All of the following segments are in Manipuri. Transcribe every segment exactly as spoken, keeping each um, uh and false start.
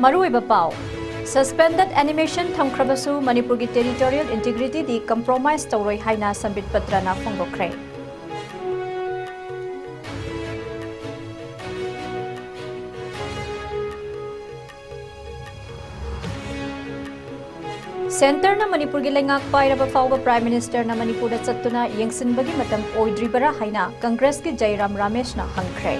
ꯑꯔꯣꯏꯕ ꯄꯥꯎ꯫ Suspended animation ꯊꯝꯈ꯭ꯔꯕꯁꯨ ꯃꯅꯤꯄꯨꯔꯒꯤ territorial integrityꯗꯤ compromise ꯇꯧꯔꯣꯏ ꯍꯥꯏꯅ ꯁꯝꯕꯤꯠ ꯄꯇ꯭ꯔꯅ ꯐꯣꯡꯗꯣꯛꯈ꯭ꯔꯦ꯫ Centreꯅ ꯃꯅꯤꯄꯨꯔꯒꯤ ꯂꯩꯉꯥꯛ ꯄꯥꯏꯔꯕ ꯐꯥꯎꯕ Prime Ministerꯅ ꯃꯅꯤꯄꯨꯔꯗ ꯆꯠꯇꯨꯅ ꯌꯦꯡꯁꯤꯟꯕꯒꯤ ꯃꯇꯝ ꯑꯣꯏꯗ꯭ꯔꯤꯕꯔꯥ ꯍꯥꯏꯅ Congressꯀꯤ ꯖꯌꯔꯥꯝ ꯔꯥꯃꯦꯁꯅ ꯍꯪꯈ꯭ꯔꯦ꯫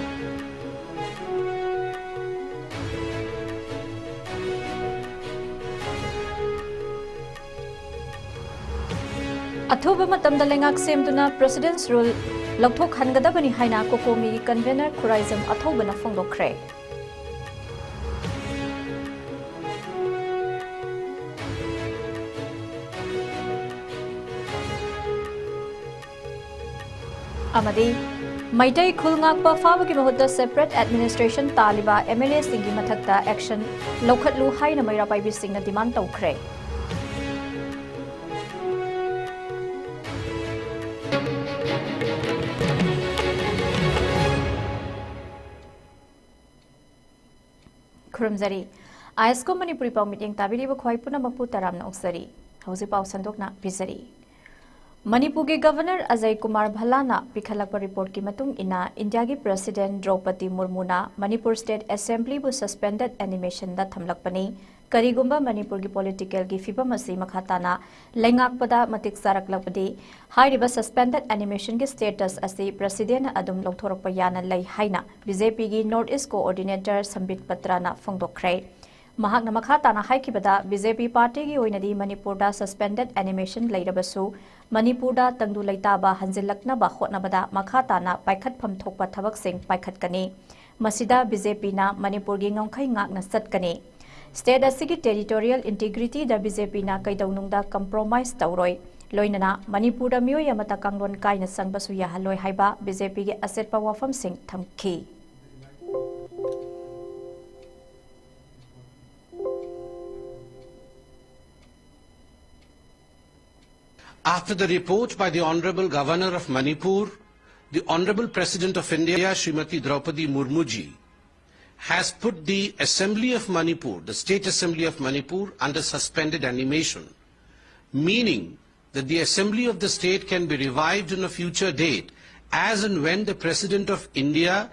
ꯑꯊꯨꯕ ꯃꯇꯝꯗ ꯂꯩꯉꯥꯛ ꯁꯦꯝꯗꯨꯅ President's Rule ꯂꯧꯊꯣꯛꯍꯟꯒꯗꯕꯅꯤ ꯍꯥꯏꯅ COCOMIꯒꯤ convener ꯈꯨꯔꯥꯏꯖꯝ ꯑꯊꯧꯕꯅ ꯐꯣꯡꯗꯣꯛꯈ꯭ꯔꯦ꯫ ꯑꯃꯗꯤ ꯃꯩꯇꯩ ꯈꯨꯜ ꯉꯥꯛꯄ ꯐꯥꯕꯒꯤ ꯃꯍꯨꯠꯇ separate administration ꯇꯥꯜꯂꯤꯕ MLAꯁꯤꯡꯒꯤ ꯃꯊꯛꯇ action ꯂꯧꯈꯠꯂꯨ ꯍꯥꯏꯅ ꯃꯩꯔꯥ ꯄꯥꯏꯕꯤꯁꯤꯡꯅ demand ꯇꯧꯈ꯭ꯔꯦ꯫ ꯈꯨꯔꯨꯝꯖꯔꯤ꯫ ISCO ꯃꯅꯤꯄꯨꯔꯤ ꯄꯥꯎ ꯃꯤꯠꯌꯦꯡ ꯇꯥꯕꯤꯔꯤꯕ ꯈ꯭ꯋꯥꯏ ꯄꯨꯝꯅꯃꯛꯄꯨ ꯇꯔꯥꯝꯅ ꯑꯣꯛꯆꯔꯤ꯫ ꯍꯧꯖꯤꯛ ꯄꯥꯎ ꯁꯟꯗꯣꯛꯅ ꯄꯤꯖꯔꯤ꯫ ꯃꯅꯤꯄꯨꯔꯒꯤ Governor ꯑꯖꯌ ꯀꯨꯃꯥꯔ ꯚꯜꯂꯥꯅ ꯄꯤꯈꯠꯂꯛꯄ reportꯀꯤ ꯃꯇꯨꯡ ꯏꯟꯅ, ꯏꯟꯗꯤꯌꯥꯒꯤ President ꯗ꯭ꯔꯧꯄꯗꯤ ꯃꯨꯔꯃꯨꯅ ꯃꯅꯤꯄꯨꯔ State Assemblyꯕꯨ suspended animationꯗ ꯊꯝꯂꯛꯄꯅꯤ꯫ ꯀꯔꯤꯒꯨꯝꯕ ꯃꯅꯤꯄꯨꯔꯒꯤ politicalꯒꯤ ꯐꯤꯕꯝ ꯑꯁꯤ ꯃꯈꯥ ꯇꯥꯅ ꯂꯩꯉꯥꯛꯄꯗ ꯃꯇꯤꯛ ꯆꯥꯔꯛꯂꯕꯗꯤ, ꯍꯥꯏꯔꯤꯕ suspended animationꯒꯤ status ꯑꯁꯤ Presidentꯅ ꯑꯗꯨꯝ ꯂꯧꯊꯣꯔꯛꯄ ꯌꯥꯅ ꯂꯩ ꯍꯥꯏꯅ BJPꯒꯤ North East Coordinator ꯁꯝꯕꯤꯠ ꯄꯇ꯭ꯔꯅ ꯐꯣꯡꯗꯣꯛꯈ꯭ꯔꯦ꯫ ꯃꯍꯥꯛꯅ ꯃꯈꯥ ꯇꯥꯅ ꯍꯥꯏꯈꯤꯕꯗ, BJP partyꯒꯤ ꯑꯣꯏꯅꯗꯤ ꯃꯅꯤꯄꯨꯔꯗ suspended animation ꯂꯩꯔꯕꯁꯨ, ꯃꯅꯤꯄꯨꯔꯗ ꯇꯪꯗꯨ ꯂꯩꯇꯥꯕ ꯍꯟꯖꯤꯜꯂꯛꯅꯕ ꯍꯣꯠꯅꯕꯗ ꯃꯈꯥ ꯇꯥꯅ ꯄꯥꯏꯈꯠꯐꯝ ꯊꯣꯛꯄ ꯊꯕꯛꯁꯤꯡ ꯄꯥꯏꯈꯠꯀꯅꯤ꯫ ꯃꯁꯤꯗ BJPꯅ ꯃꯅꯤꯄꯨꯔꯒꯤ ꯉꯝꯈꯩ ꯉꯥꯛꯅ ꯆꯠꯀꯅꯤ꯫ State ꯑꯁꯤꯒꯤ territorial integrityꯗ BJPꯅ ꯀꯩꯗꯧꯅꯨꯡꯗ compromise ꯇꯧꯔꯣꯏ꯫ ꯂꯣꯏꯅꯅ ꯃꯅꯤꯄꯨꯔꯗ ꯃꯤꯑꯣꯏ ꯑꯃꯠꯇ ꯀꯥꯡꯂꯣꯟ ꯀꯥꯏꯅ ꯆꯪꯕꯁꯨ ꯌꯥꯍꯜꯂꯣꯏ ꯍꯥꯏꯕ BJPꯒꯤ ꯑꯆꯦꯠꯄ ꯋꯥꯐꯝꯁꯤꯡ ꯊꯝꯈꯤ꯫ After the report by the Honorable Governor of Manipur, the Honorable President of India, Srimati Draupadi Murmu ji, has put the Assembly of Manipur, the State Assembly of Manipur, under suspended animation, meaning that the Assembly of the state can be revived on a future date as and when the President of India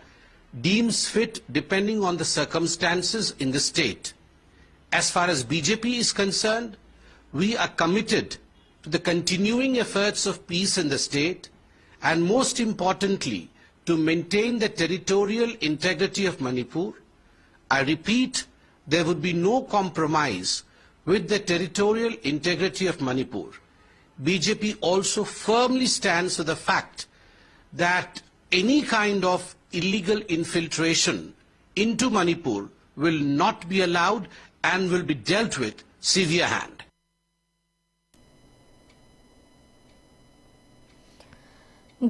deems fit, depending on the circumstances in the state. As far as B J P is concerned, we are committed to the continuing efforts of peace in the state and, most importantly, to maintain the territorial integrity of Manipur. I repeat, there would be no compromise with the territorial integrity of Manipur. B J P also firmly stands for the fact that any kind of illegal infiltration into Manipur will not be allowed and will be dealt with severe hand.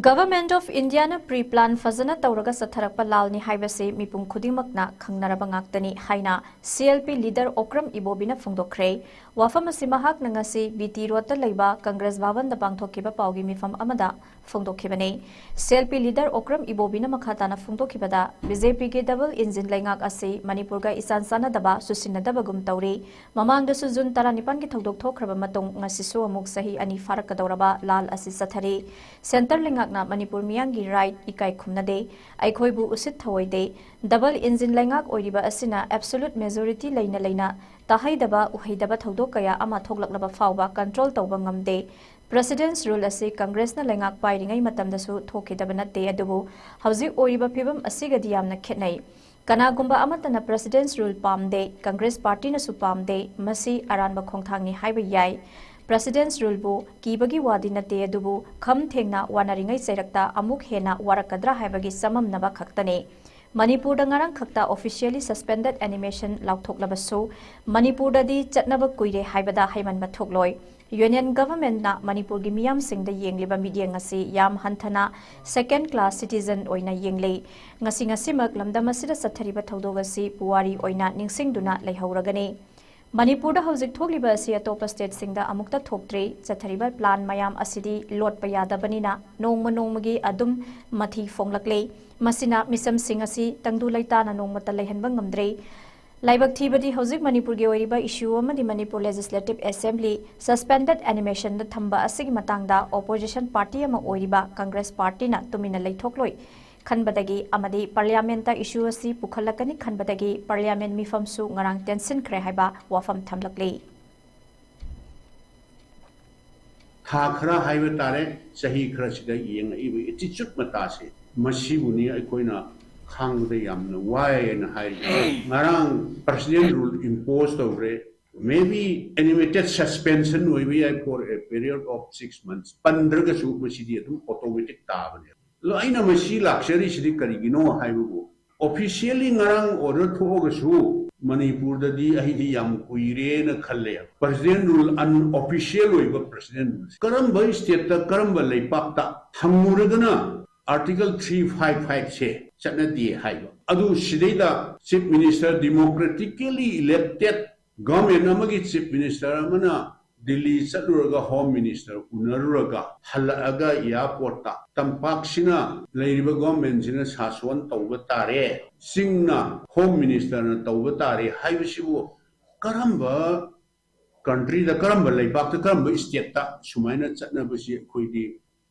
Government of Indiaꯅ pre plan ꯐꯖꯅ ꯇꯧꯔꯒ ꯆꯠꯊꯔꯛꯄ ꯂꯥꯜꯅꯤ ꯍꯥꯏꯕꯁꯤ ꯃꯤꯄꯨꯝ ꯈꯨꯗꯤꯡꯃꯛꯅ ꯈꯪꯅꯔꯕ ꯉꯥꯛꯇꯅꯤ ꯍꯥꯏꯅ C L P leader Okram ꯏꯕꯣꯕꯤꯅ ꯐꯣꯡꯗꯣꯛꯈ꯭ꯔꯦ꯫ ꯋꯥꯐꯝ ꯑꯁꯤ ꯃꯍꯥꯛꯅ ꯉꯁꯤ B T Roadꯇ ꯂꯩꯕ Congress ꯚꯥꯕꯟꯗ ꯄꯥꯡꯊꯣꯛꯈꯤꯕ ꯄꯥꯎꯒꯤ ꯃꯤꯐꯝ ꯑꯃꯗ ꯐꯣꯡꯗꯣꯛꯈꯤꯕꯅꯤ꯫ C L P leader Okram ꯏꯕꯣꯕꯤꯅ ꯃꯈꯥ ꯇꯥꯅ ꯐꯣꯡꯗꯣꯛꯈꯤꯕꯗ, B J Pꯒꯤ double engine ꯂꯩꯉꯥꯛ ꯑꯁꯤ ꯃꯅꯤꯄꯨꯔꯒ ꯏꯆꯥꯟ ꯆꯥꯟꯅꯗꯕ, ꯆꯨꯁꯤꯟꯅꯗꯕꯒꯨꯝ ꯇꯧꯔꯤ꯫ ꯃꯃꯥꯡꯗꯁꯨ June ꯇꯔꯥꯅꯤꯄꯥꯟꯒꯤ ꯊꯧꯗꯣꯛ ꯊꯣꯛꯈ꯭ꯔꯕ ꯃꯇꯨꯡ ꯉꯁꯤꯁꯨ ꯑꯃꯨꯛ ꯆꯍꯤ ꯑꯅꯤ ꯐꯥꯔꯛꯀꯗꯧꯔꯕ ꯂꯥꯜ ꯑꯁꯤ ꯆꯠꯊꯔꯤ꯫ Centre ꯂꯩꯉꯥꯛꯅ ꯃꯅꯤꯄꯨꯔ ꯃꯤꯌꯥꯝꯒꯤ right ꯏꯀꯥꯏ ꯈꯨꯝꯅꯗꯦ, ꯑꯩꯈꯣꯏꯕꯨ ꯎꯁꯤꯠ ꯊꯑꯣꯏꯗꯦ꯫ Double engine ꯂꯩꯉꯥꯛ ꯑꯣꯏꯔꯤꯕ ꯑꯁꯤꯅ absolute majority ꯂꯩꯅ ꯂꯩꯅ ꯇꯥꯍꯩꯗꯕ ꯎꯍꯩꯗꯕ ꯊꯧꯗꯣꯛ ꯀꯌꯥ ꯑꯃ ꯊꯣꯛꯂꯛꯂꯕ ꯐꯥꯎꯕ control ꯇꯧꯕ ꯉꯝꯗꯦ꯫ President's Rule ꯑꯁꯤ Congressꯅ ꯂꯩꯉꯥꯛ ꯄꯥꯏꯔꯤꯉꯩ ꯃꯇꯝꯗꯁꯨ ꯊꯣꯛꯈꯤꯗꯕ ꯅꯠꯇꯦ, ꯑꯗꯨꯕꯨ ꯍꯧꯖꯤꯛ ꯑꯣꯏꯔꯤꯕ ꯐꯤꯕꯝ ꯑꯁꯤꯒꯗꯤ ꯌꯥꯝꯅ ꯈꯦꯠꯅꯩ꯫ ꯀꯅꯥꯒꯨꯝꯕ ꯑꯃꯠꯇꯅ President's Rule ꯄꯥꯝꯗꯦ, Congress partyꯅꯁꯨ ꯄꯥꯝꯗꯦ, ꯃꯁꯤ ꯑꯔꯥꯟꯕ ꯈꯣꯡꯊꯥꯡꯅꯤ ꯍꯥꯏꯕ ꯌꯥꯏ꯫ President's Ruleꯕꯨ ꯀꯤꯕꯒꯤ ꯋꯥꯗꯤ ꯅꯠꯇꯦ, ꯑꯗꯨꯕꯨ ꯈꯝ ꯊꯦꯡꯅ ꯋꯥꯅꯔꯤꯉꯩ ꯆꯩꯔꯛꯇ ꯑꯃꯨꯛ ꯍꯦꯟꯅ ꯋꯥꯔꯛꯀꯗ꯭ꯔꯥ ꯍꯥꯏꯕꯒꯤ ꯆꯃꯝꯅꯕ ꯈꯛꯇꯅꯤ꯫ ꯃꯅꯤꯄꯨꯔꯗ ꯉꯔꯥꯡ ꯈꯛꯇ officially suspended animation ꯂꯥꯎꯊꯣꯛꯂꯕꯁꯨ, ꯃꯅꯤꯄꯨꯔꯗꯗꯤ ꯆꯠꯅꯕ ꯀꯨꯏꯔꯦ ꯍꯥꯏꯕꯗ ꯍꯩꯃꯟꯕ ꯊꯣꯛꯂꯣꯏ꯫ Union Governmentꯅ ꯃꯅꯤꯄꯨꯔꯒꯤ ꯃꯤꯌꯥꯝꯁꯤꯡꯗ ꯌꯦꯡꯂꯤꯕ ꯃꯤꯠꯌꯦꯡ ꯑꯁꯤ ꯌꯥꯝ ꯍꯟꯊꯅ second class citizen ꯑꯣꯏꯅ ꯌꯦꯡꯂꯤ꯫ ꯉꯁꯤ ꯉꯁꯤꯃꯛ ꯂꯝꯗꯝ ꯑꯁꯤꯗ ꯆꯠꯊꯔꯤꯕ ꯊꯧꯗꯣꯛ ꯑꯁꯤ ꯄꯨꯋꯥꯔꯤ ꯑꯣꯏꯅ ꯅꯤꯡꯁꯤꯡꯗꯨꯅ ꯂꯩꯍꯧꯔꯒꯅꯤ꯫ ꯃꯅꯤꯄꯨꯔꯗ ꯍꯧꯖꯤꯛ ꯊꯣꯛꯂꯤꯕ ꯑꯁꯤ ꯑꯇꯣꯞꯄ ꯁ꯭ꯇꯦꯠꯁꯤꯡꯗ ꯑꯃꯨꯛꯇ ꯊꯣꯛꯇ꯭ꯔꯤ꯫ ꯆꯠꯊꯔꯤꯕ ꯄ꯭ꯂꯥꯟ ꯃꯌꯥꯝ ꯑꯁꯤꯗꯤ ꯂꯣꯠꯄ ꯌꯥꯗꯕꯅꯤꯅ ꯅꯣꯡꯃ ꯅꯣꯡꯃꯒꯤ ꯑꯗꯨꯝ ꯃꯊꯤ ꯐꯣꯡꯂꯛꯂꯤ꯫ ꯃꯁꯤꯅ ꯃꯤꯆꯝꯁꯤꯡ ꯑꯁꯤ ꯇꯪꯗꯨ ꯂꯩꯇꯥꯅ ꯅꯣꯡꯃꯇ ꯂꯩꯍꯟꯕ ꯉꯝꯗ꯭ꯔꯦ꯫ ꯂꯥꯏꯕꯛ ꯊꯤꯕꯗꯤ ꯍꯧꯖꯤꯛ ꯃꯅꯤꯄꯨꯔꯒꯤ ꯑꯣꯏꯔꯤꯕ ꯏꯁꯨ ꯑꯃꯗꯤ ꯃꯅꯤꯄꯨꯔ ꯂꯦꯖꯤꯁꯂꯦꯇꯤꯚ ꯑꯦꯁꯦꯝꯕ꯭ꯂꯤ ꯁꯁꯄꯦꯟꯗꯦꯗ ꯑꯦꯅꯤꯃꯦꯁꯟꯗ ꯊꯝꯕ ꯑꯁꯤꯒꯤ ꯃꯇꯥꯡꯗ ꯑꯣꯄꯣꯖꯤꯁꯟ ꯄꯥꯔꯇꯤ ꯑꯃ ꯑꯣꯏꯔꯤꯕ ꯀꯪꯒ꯭ꯔꯦꯁ ꯄꯥꯔꯇꯤꯅ ꯇꯨꯃꯤꯟꯅ ꯂꯩꯊꯣꯛꯂꯣꯏ ꯈꯟꯕꯗꯒꯤ ꯑꯃꯗꯤ ꯄꯥꯔꯂꯤꯌꯥꯃꯦꯟꯇ ꯏꯁꯨ ꯑꯁꯤ ꯄꯨꯈꯠꯂꯛꯀꯅꯤ ꯈꯟꯕꯗꯒꯤ ꯄꯥꯔꯂꯤꯌꯥꯃꯦꯟ ꯃꯤꯐꯝꯁꯨ ꯉꯔꯥꯡ ꯇꯦꯟꯁꯤꯟꯈ꯭ꯔꯦ ꯍꯥꯏꯕ ꯋꯥꯐꯝ ꯊꯝꯂꯛꯂꯤ꯫ ꯊꯥ ꯈꯔ ꯍꯥꯏꯕ ꯇꯥꯔꯦ, ꯆꯍꯤ ꯈꯔꯁꯤꯗ ꯌꯦꯡꯉꯛꯏꯕ ꯑꯦꯇꯤꯆꯨꯠ ꯃꯇꯥꯁꯦ, ꯃꯁꯤꯕꯨꯅꯤ ꯑꯩꯈꯣꯏꯅ ꯈꯥꯡꯕꯗ ꯌꯥꯝꯅ ꯋꯥꯏꯅ ꯍꯥꯏꯔꯤ꯫ ꯉꯔꯥꯡ ꯄ꯭ꯔꯁꯤꯗꯦꯟ ꯔꯨꯜ ꯏꯝꯄꯣꯖ ꯇꯧꯈ꯭ꯔꯦ꯫ Maybe animated suspension ꯑꯣꯏꯕ ꯌꯥꯏ for a period of six months꯫ ꯄꯟꯗ꯭ꯔꯒꯁꯨ ꯃꯁꯤꯗꯤ ꯑꯗꯨꯝ ꯑꯣꯇꯣꯃꯦꯇꯤꯛ ꯇꯥꯕꯅꯦ꯫ ꯑꯗꯣ ꯑꯩꯅ ꯃꯁꯤ ꯂꯥꯛꯆꯔꯤꯁꯤꯗꯤ ꯀꯔꯤꯒꯤꯅꯣ ꯍꯥꯏꯕꯕꯨ, ꯑꯣꯐꯤꯁꯤꯌꯦꯜꯂꯤ ꯉꯔꯥꯡ ꯑꯣꯔꯗꯔ ꯊꯣꯛꯑꯒꯁꯨ ꯃꯅꯤꯄꯨꯔꯗꯗꯤ ꯑꯩꯗꯤ ꯌꯥꯝ ꯀꯨꯏꯔꯦꯅ ꯈꯜꯂꯦ꯫ ꯄ꯭ꯔꯁꯤꯗꯦꯟ ꯔꯨꯜ ꯑꯟꯑꯣꯐꯤꯁꯤꯌꯦꯜ ꯑꯣꯏꯕ ꯄ꯭ꯔꯁꯤꯗꯦꯟ ꯔꯨꯜ ꯀꯔꯝꯕ ꯁ꯭ꯇꯦꯠꯇ, ꯀꯔꯝꯕ ꯂꯩꯄꯥꯛꯇ ꯍꯪꯉꯨꯔꯒꯅ ꯑꯥꯔꯇꯤꯀꯜ ꯊ꯭ꯔꯤ ꯐꯥꯏꯚ ꯐꯥꯏꯚꯁꯦ ꯆꯠꯅꯗꯦ ꯍꯥꯏꯕ꯫ ꯑꯗꯨ ꯁꯤꯗꯩꯗ ꯆꯤꯐ ꯃꯤꯅꯤꯁꯇꯔ, ꯗꯤꯃꯣꯀ꯭ꯔꯦꯇꯤꯀꯦꯂꯤ ꯏꯂꯦꯛꯇꯦꯗ ꯒꯚꯔꯟꯃꯦꯟ ꯑꯃꯒꯤ ꯆꯤꯐ ꯃꯤꯅꯤꯁꯇꯔ ꯑꯃꯅ ꯗꯤꯜꯂꯤ ꯆꯠꯂꯨꯔꯒ ꯍꯣꯝ ꯃꯤꯅꯤꯁꯇꯔ ꯎꯅꯔꯨꯔꯒ ꯍꯜꯂꯛꯑꯒ ꯑꯦꯌꯥꯔꯄꯣꯔꯠꯇ ꯇꯝꯄꯥꯛꯁꯤꯅ ꯂꯩꯔꯤꯕ ꯒꯚꯔꯟꯃꯦꯟꯁꯤꯅ ꯁꯥꯁꯣꯟ ꯇꯧꯕ ꯇꯥꯔꯦ, ꯆꯤꯡꯅ ꯍꯣꯝ ꯃꯤꯅꯤꯁꯇꯔꯅ ꯇꯧꯕ ꯇꯥꯔꯦ ꯍꯥꯏꯕꯁꯤꯕꯨ ꯀꯔꯝꯕ ꯀꯟꯇ꯭ꯔꯤꯗ, ꯀꯔꯝꯕ ꯂꯩꯕꯥꯛꯇ, ꯀꯔꯝꯕ ꯁ꯭ꯇꯦꯠꯇ ꯁꯨꯃꯥꯏꯅ ꯆꯠꯅꯕꯁꯤ ꯑꯩꯈꯣꯏꯗꯤ,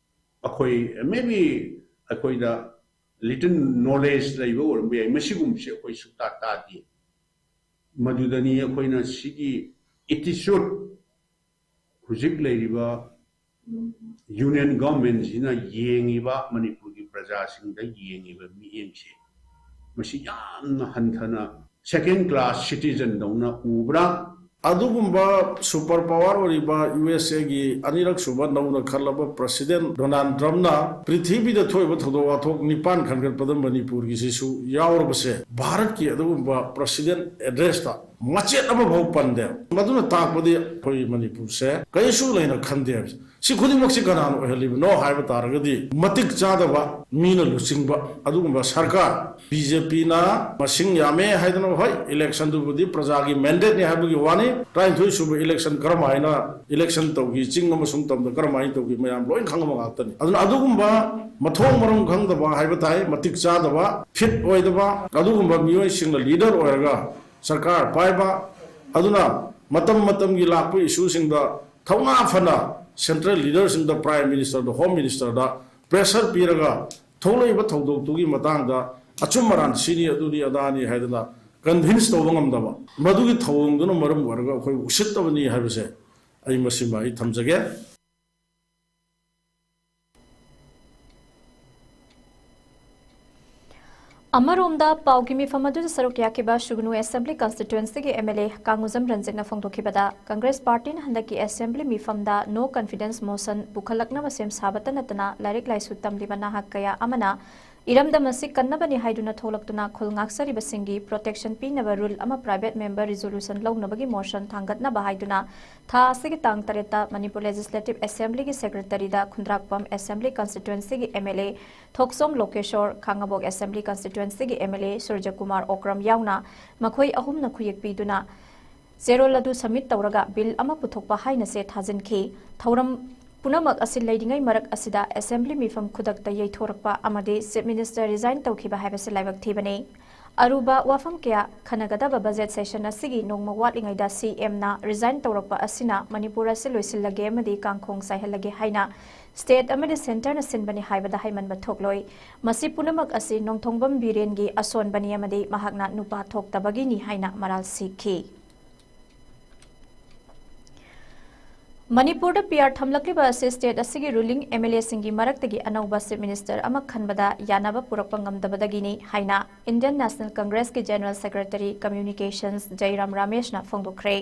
ꯑꯩꯈꯣꯏ, maybe ꯑꯩꯈꯣꯏꯗ ꯂꯤꯇꯜ ꯅꯣꯂꯦꯖ ꯂꯩꯕ ꯑꯣꯏꯔꯝꯕ ꯌꯥꯏ꯫ ꯃꯁꯤꯒꯨꯝꯕꯁꯤ ꯑꯩꯈꯣꯏ ꯁꯨꯛꯇꯥ ꯇꯥꯗꯦ꯫ ꯃꯗꯨꯗꯅꯤ ꯑꯩꯈꯣꯏꯅ ꯁꯤꯒꯤ ꯑꯦꯇꯤꯆꯨꯠ, ꯍꯧꯖꯤꯛ ꯂꯩꯔꯤꯕ ꯌꯨꯅꯤꯌꯟ ꯒꯚꯔꯟꯃꯦꯟꯁꯤꯅ ꯌꯦꯡꯉꯤꯕ, ꯃꯅꯤꯄꯨꯔꯒꯤ ꯄ꯭ꯔꯖꯥꯁꯤꯡꯗ ꯌꯦꯡꯉꯤꯕ ꯃꯤꯠꯌꯦꯡꯁꯦ, ꯃꯁꯤ ꯌꯥꯝꯅ ꯍꯟꯊꯅ, ꯁꯦꯀꯦꯟ ꯀ꯭ꯂꯥꯁ ꯁꯤꯇꯤꯖꯟꯗꯧꯅ ꯎꯕ꯭ꯔꯥ? ꯑꯗꯨꯒꯨꯝꯕ ꯁꯨꯄꯔ ꯄꯥꯋꯔ ꯑꯣꯏꯔꯤꯕ ꯌꯨ ꯑꯦꯁ ꯑꯦꯒꯤ ꯑꯅꯤꯔꯛ ꯁꯨꯕ ꯅꯧꯅ ꯈꯜꯂꯕ ꯄ꯭ꯔꯁꯤꯗꯦꯟ ꯗꯣꯅꯥꯜꯗ ꯇ꯭ꯔꯝꯞꯅ ꯄ꯭ꯔꯤꯊꯤꯕꯤꯗ ꯊꯣꯛꯏꯕ ꯊꯧꯗꯣꯛ ꯋꯥꯊꯣꯛ ꯅꯤꯄꯥꯟ ꯈꯟꯒꯠꯄꯗ ꯃꯅꯤꯄꯨꯔꯒꯤꯁꯤꯁꯨ ꯌꯥꯎꯔꯕꯁꯦ, ꯚꯥꯔꯠꯀꯤ ꯑꯗꯨꯒꯨꯝꯕ ꯄ꯭ꯔꯁꯤꯗꯦꯟ ꯑꯦꯗ꯭ꯔꯦꯁꯇ ꯃꯆꯦꯠ ꯑꯃꯐꯥꯎ ꯄꯟꯗꯦ꯫ ꯃꯗꯨꯅ ꯇꯥꯛꯄꯗꯤ ꯑꯩꯈꯣꯏ ꯃꯅꯤꯄꯨꯔꯁꯦ ꯀꯔꯤꯁꯨ ꯂꯩꯅ ꯈꯟꯗꯦ ꯍꯥꯏꯕꯁꯦ꯫ ꯁꯤ ꯈꯨꯗꯤꯡꯃꯛꯁꯤ ꯀꯅꯥꯅ ꯑꯣꯏꯍꯜꯂꯤꯕꯅꯣ ꯍꯥꯏꯕ ꯇꯥꯔꯒꯗꯤ, ꯃꯇꯤꯛ ꯆꯥꯗꯕ, ꯃꯤꯅ ꯂꯨꯆꯤꯡꯕ ꯑꯗꯨꯒꯨꯝꯕ ꯁꯔꯀꯥꯔ꯫ ꯕꯤ ꯖꯦ ꯄꯤꯅ ꯃꯁꯤꯡ ꯌꯥꯝꯃꯦ ꯍꯥꯏꯗꯅ, ꯍꯣꯏ, ꯏꯂꯦꯛꯁꯟꯗꯨꯕꯨꯗꯤ ꯄ꯭ꯔꯖꯥꯒꯤ ꯃꯦꯟꯗꯦꯠꯅꯤ ꯍꯥꯏꯕꯒꯤ ꯋꯥꯅꯤ꯫ ꯇꯔꯥꯅꯤꯊꯣꯏ ꯁꯨꯕ ꯏꯂꯦꯛꯁꯟ ꯀꯔꯝ ꯍꯥꯏꯅ ꯏꯂꯦꯛꯁꯟ ꯇꯧꯈꯤ, ꯆꯤꯡ ꯑꯃꯁꯨꯡ ꯇꯝꯗ ꯀꯔꯝ ꯍꯥꯏꯅ ꯇꯧꯈꯤ, ꯃꯌꯥꯝ ꯂꯣꯏ ꯈꯪꯉꯕ ꯉꯥꯛꯇꯅꯤ꯫ ꯑꯗꯨꯅ ꯑꯗꯨꯒꯨꯝꯕ ꯃꯊꯣꯡ ꯃꯔꯝ ꯈꯪꯗꯕ ꯍꯥꯏꯕ ꯇꯥꯏ, ꯃꯇꯤꯛ ꯆꯥꯗꯕ, ꯐꯤꯠ ꯑꯣꯏꯗꯕ ꯑꯗꯨꯒꯨꯝꯕ ꯃꯤꯑꯣꯏꯁꯤꯡꯅ ꯂꯤꯗꯔ ꯑꯣꯏꯔꯒ ꯁꯔꯀꯥꯔ ꯄꯥꯏꯕ, ꯑꯗꯨꯅ ꯃꯇꯝ ꯃꯇꯝꯒꯤ ꯂꯥꯛꯄ ꯏꯁꯨꯁꯤꯡꯗ ꯊꯧꯅꯥ ꯐꯅ ꯁꯦꯟꯇ꯭ꯔꯦꯜ ꯂꯤꯗꯔꯁꯤꯡꯗ, ꯄ꯭ꯔꯥꯏꯝ ꯃꯤꯅꯤꯁꯇꯔꯗ, ꯍꯣꯝ ꯃꯤꯅꯤꯁꯇꯔꯗ ꯄ꯭ꯔꯦꯁꯔ ꯄꯤꯔꯒ ꯊꯣꯛꯂꯛꯏꯕ ꯊꯧꯗꯣꯛꯇꯨꯒꯤ ꯃꯇꯥꯡꯗ ꯑꯆꯨꯝ ꯑꯔꯥꯟ ꯁꯤꯅꯤ, ꯑꯗꯨꯅꯤ, ꯑꯗꯥꯅꯤ ꯍꯥꯏꯗꯅ ꯀꯟꯚꯤꯟꯁ ꯇꯧꯕ ꯉꯝꯗꯕ, ꯃꯗꯨꯒꯤ ꯊꯧꯑꯣꯡꯗꯨꯅ ꯃꯔꯝ ꯑꯣꯏꯔꯒ ꯑꯩꯈꯣꯏꯕꯨ ꯎꯁꯤꯠꯇꯕꯅꯤ ꯍꯥꯏꯕꯁꯦ ꯑꯩ ꯃꯁꯤꯃ ꯑꯩ ꯊꯝꯖꯒꯦ꯫ ꯑꯃꯔꯣꯝꯗ, ꯄꯥꯎꯒꯤ ꯃꯤꯐꯝ ꯑꯗꯨꯗ ꯁꯔꯨꯛ ꯌꯥꯈꯤꯕ ꯁꯨꯒꯅꯨ ꯑꯦꯁꯦꯝꯕ꯭ꯂꯤ ꯀꯟꯁꯇꯤꯇ꯭ꯋꯦꯟꯁꯤꯒꯤ ꯑꯦꯝ ꯑꯦꯜ ꯑꯦ ꯀꯥꯡꯉꯨꯖꯝ ꯔꯟꯖꯤꯠꯅ ꯐꯣꯡꯗꯣꯛꯈꯤꯕꯗ, ꯀꯪꯒ꯭ꯔꯦꯁ ꯄꯥꯔꯇꯤꯅ ꯍꯟꯗꯛꯀꯤ ꯑꯦꯁꯦꯝꯕ꯭ꯂꯤ ꯃꯤꯐꯝꯗ ꯅꯣ ꯀꯟꯐꯤꯗꯦꯟꯁ ꯃꯣꯁꯟ ꯄꯨꯈꯠꯂꯛꯅꯕ ꯁꯦꯝ ꯁꯥꯕꯇ ꯅꯠꯇꯅ, ꯂꯥꯏꯔꯤꯛ ꯂꯥꯏꯁꯨ ꯇꯝꯂꯤꯕ ꯅꯍꯥ ꯀꯌꯥ ꯑꯃꯅ ꯏꯔꯝꯗꯝ ꯑꯁꯤ ꯀꯟꯅꯕꯅꯤ ꯍꯥꯏꯗꯨꯅ ꯊꯣꯛꯂꯛꯇꯨꯅ ꯈꯨꯜ ꯉꯥꯛꯆꯔꯤꯕꯁꯤꯡꯒꯤ ꯄ꯭ꯔꯣꯇꯦꯛꯁꯟ ꯄꯤꯅꯕ ꯔꯨꯜ ꯑꯃ ꯄ꯭ꯔꯥꯏꯚꯦꯠ ꯃꯦꯝꯕꯔ ꯔꯤꯖꯣꯂꯨꯁꯟ ꯂꯧꯅꯕꯒꯤ ꯃꯣꯁꯟ ꯊꯥꯡꯒꯠꯅꯕ ꯍꯥꯏꯗꯨꯅ ꯊꯥ ꯑꯁꯤꯒꯤ ꯇꯥꯡ ꯇꯔꯦꯠꯇ ꯃꯅꯤꯄꯨꯔ ꯂꯦꯖꯤꯁꯂꯦꯇꯤꯚ ꯑꯦꯁꯦꯝꯕ꯭ꯂꯤꯒꯤ ꯁꯦꯀ꯭ꯔꯦꯇꯔꯤꯗ ꯈꯨꯟꯗ꯭ꯔꯥꯛꯄꯝ ꯑꯦꯁꯦꯝꯕ꯭ꯂꯤ ꯀꯟꯁꯇꯤꯇ꯭ꯋꯦꯟꯁꯤꯒꯤ M L A Thokchom Lokeshwar, Khangabok assembly ꯀꯟꯁꯇꯤꯇ꯭ꯋꯦꯟꯁꯤꯒꯤ M L A Surajkumar Okram ꯌꯥꯎꯅ ꯃꯈꯣꯏ ꯑꯍꯨꯝꯅ ꯈꯨꯌꯦꯛ ꯄꯤꯗꯨꯅ ꯆꯦꯔꯣꯜ ꯑꯗꯨ ꯁꯕꯃꯤꯠ ꯇꯧꯔꯒ ꯕꯤꯜ ꯑꯃ ꯄꯨꯊꯣꯛꯄ ꯍꯥꯏꯅ ꯆꯦ ꯊꯥꯖꯤꯟꯈꯤ꯫ ꯊꯧꯔꯝ ꯄꯨꯝꯅꯃꯛ ꯑꯁꯤ ꯂꯩꯔꯤꯉꯩ ꯃꯔꯛ ꯑꯁꯤꯗ ꯑꯦꯁꯦꯝꯕ꯭ꯂꯤ ꯃꯤꯐꯝ ꯈꯨꯗꯛꯇ ꯌꯩꯊꯣꯔꯛꯄ ꯑꯃꯗꯤ ꯆꯤꯐ ꯃꯤꯅꯤꯁꯇꯔ ꯔꯤꯖꯥꯏꯟ ꯇꯧꯈꯤꯕ ꯍꯥꯏꯕꯁꯤ ꯂꯥꯏꯕꯛ ꯊꯤꯕꯅꯤ꯫ ꯑꯔꯨꯕ ꯋꯥꯐꯝ ꯀꯌꯥ ꯈꯟꯅꯒꯗꯕ ꯕꯖꯦꯠ ꯁꯦꯁꯟ ꯑꯁꯤꯒꯤ ꯅꯣꯡꯃ ꯋꯥꯠꯂꯤꯉꯩꯗ ꯁꯤ ꯑꯦꯝꯅ ꯔꯤꯖꯥꯏꯟ ꯇꯧꯔꯛꯄ ꯑꯁꯤꯅ ꯃꯅꯤꯄꯨꯔ ꯑꯁꯤ ꯂꯣꯏꯁꯤꯜꯂꯒꯦ ꯑꯃꯗꯤ ꯀꯥꯡꯈꯣꯡ ꯆꯥꯏꯍꯜꯂꯒꯦ ꯍꯥꯏꯅ ꯁ꯭ꯇꯦꯠ ꯑꯃꯗꯤ ꯁꯦꯟꯇꯔꯅ ꯁꯤꯟꯕꯅꯤ ꯍꯥꯏꯕꯗ ꯍꯥꯏꯃꯟꯕ ꯊꯣꯛꯂꯣꯏ꯫ ꯃꯁꯤ ꯄꯨꯝꯅꯃꯛ ꯑꯁꯤ ꯅꯣꯡꯊꯣꯡꯕꯝ ꯕꯤꯔꯦꯟꯒꯤ ꯑꯁꯣꯟꯕꯅꯤ ꯑꯃꯗꯤ ꯃꯍꯥꯛꯅ ꯅꯨꯄꯥ ꯊꯣꯛꯇꯕꯒꯤꯅꯤ ꯍꯥꯏꯅ ꯃꯔꯥꯜ ꯁꯤꯈꯤ꯫ ꯃꯅꯤꯄꯨꯔꯗ ꯄꯤ ꯑꯥꯔ ꯊꯝꯂꯛꯂꯤꯕ ꯑꯁꯤ ꯁ꯭ꯇꯦꯠ ꯑꯁꯤꯒꯤ ꯔꯨꯂꯤꯡ ꯑꯦꯝ ꯑꯦꯜ ꯑꯦꯁꯤꯡꯒꯤ ꯃꯔꯛꯇꯒꯤ ꯑꯅꯧꯕ ꯆꯤꯐ ꯃꯤꯅꯤꯁꯇꯔ ꯑꯃ ꯈꯟꯕꯗ ꯌꯥꯅꯕ ꯄꯨꯔꯛꯄ ꯉꯝꯗꯕꯗꯒꯤꯅꯤ ꯍꯥꯏꯅ ꯏꯟꯗꯤꯌꯟ ꯅꯦꯁꯅꯦꯜ ꯀꯪꯒ꯭ꯔꯦꯁꯀꯤ ꯖꯦꯅꯔꯦꯜ ꯁꯦꯀ꯭ꯔꯦꯇꯔꯤ ꯀꯝꯃ꯭ꯌꯨꯅꯤꯀꯦꯁꯟꯁ ꯖꯩꯔꯥꯝ ꯔꯥꯃꯦꯁꯅ ꯐꯣꯡꯗꯣꯛꯈ꯭ꯔꯦ꯫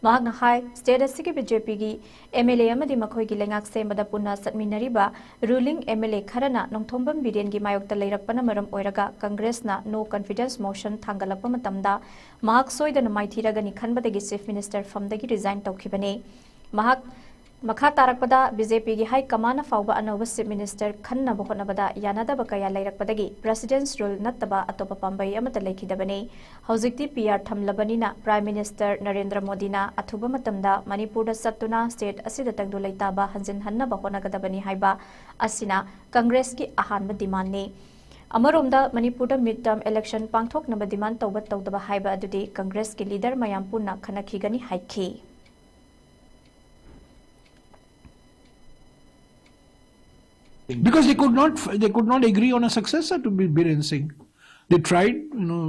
ꯃꯍꯥꯛꯅ ꯍꯥꯏ, ꯁ꯭ꯇꯦꯠ ꯑꯁꯤꯒꯤ ꯕꯤ ꯖꯦ ꯄꯤꯒꯤ ꯑꯦꯝ ꯑꯦꯜ ꯑꯦ ꯑꯃꯗꯤ ꯃꯈꯣꯏꯒꯤ ꯂꯩꯉꯥꯛ ꯁꯦꯝꯕꯗ ꯄꯨꯟꯅ ꯆꯠꯃꯤꯟꯅꯔꯤꯕ ꯔꯨꯂꯤꯡ ꯑꯦꯝ ꯑꯦꯜ ꯑꯦ ꯈꯔꯅ ꯅꯣꯡꯊꯣꯝꯕꯝ ꯕꯤꯔꯦꯟꯒꯤ ꯃꯥꯌꯣꯛꯇ ꯂꯩꯔꯛꯄꯅ ꯃꯔꯝ ꯑꯣꯏꯔꯒ ꯀꯪꯒ꯭ꯔꯦꯁꯅ ꯅꯣ ꯀꯟꯐꯤꯗꯦꯟꯁ ꯃꯣꯁꯟ ꯊꯥꯡꯒꯠꯂꯛꯄ ꯃꯇꯝꯗ ꯃꯍꯥꯛ ꯁꯣꯏꯗꯅ ꯃꯥꯏꯊꯤꯔꯒꯅꯤ ꯈꯟꯕꯗꯒꯤ ꯆꯤꯐ ꯃꯤꯅꯤꯁꯇꯔ ꯐꯝꯗꯒꯤ ꯔꯤꯖꯥꯏꯟ ꯇꯧꯈꯤꯕꯅꯤ꯫ ꯃꯍꯥꯛ ꯃꯈꯥ ꯇꯥꯔꯛꯄꯗ ꯕꯤ ꯖꯦ ꯄꯤꯒꯤ ꯍꯥꯏ ꯀꯃꯥꯟꯅ ꯐꯥꯎꯕ ꯑꯅꯧꯕ ꯆꯤꯐ ꯃꯤꯅꯤꯁꯇꯔ ꯈꯟꯅꯕ ꯍꯣꯠꯅꯕꯗ ꯌꯥꯅꯗꯕ ꯀꯌꯥ ꯂꯩꯔꯛꯄꯗꯒꯤ ꯄ꯭ꯔꯦꯁꯤꯗꯦꯟꯠꯁ ꯔꯨꯜ ꯅꯠꯇꯕ ꯑꯇꯣꯞꯄ ꯄꯥꯝꯕꯩ ꯑꯃꯠꯇ ꯂꯩꯈꯤꯗꯕꯅꯤ꯫ ꯍꯧꯖꯤꯛꯇꯤ ꯄꯤ ꯑꯥꯔ ꯊꯝꯂꯕꯅꯤꯅ ꯄ꯭ꯔꯥꯏꯝ ꯃꯤꯅꯤꯁꯇꯔ ꯅꯔꯦꯟꯗ꯭ꯔ ꯃꯣꯗꯤꯅ ꯑꯊꯨꯕ ꯃꯇꯝꯗ ꯃꯅꯤꯄꯨꯔꯗ ꯆꯠꯇꯨꯅ ꯁ꯭ꯇꯦꯠ ꯑꯁꯤꯗ ꯇꯪꯗꯨ ꯂꯩꯇꯥꯕ ꯍꯟꯖꯤꯟꯍꯟꯅꯕ ꯍꯣꯠꯅꯒꯗꯕꯅꯤ ꯍꯥꯏꯕ ꯑꯁꯤꯅ ꯀꯪꯒ꯭ꯔꯦꯁꯀꯤ ꯑꯍꯥꯟꯕ ꯗꯤꯃꯥꯟꯅꯤ꯫ ꯑꯃꯔꯣꯝꯗ ꯃꯅꯤꯄꯨꯔꯗ ꯃꯤꯗ ꯇꯔꯝ ꯏꯂꯦꯛꯁꯟ ꯄꯥꯡꯊꯣꯛꯅꯕ ꯗꯤꯃꯥꯟ ꯇꯧꯕ ꯇꯧꯗꯕ ꯍꯥꯏꯕ ꯑꯗꯨꯗꯤ ꯀꯪꯒ꯭ꯔꯦꯁꯀꯤ ꯂꯤꯗꯔ ꯃꯌꯥꯝ ꯄꯨꯟꯅ ꯈꯟꯅꯈꯤꯒꯅꯤ ꯍꯥꯏꯈꯤ꯫ Because they could not, they could not agree on a successor to Bi-, Biren Singh. They tried, you know,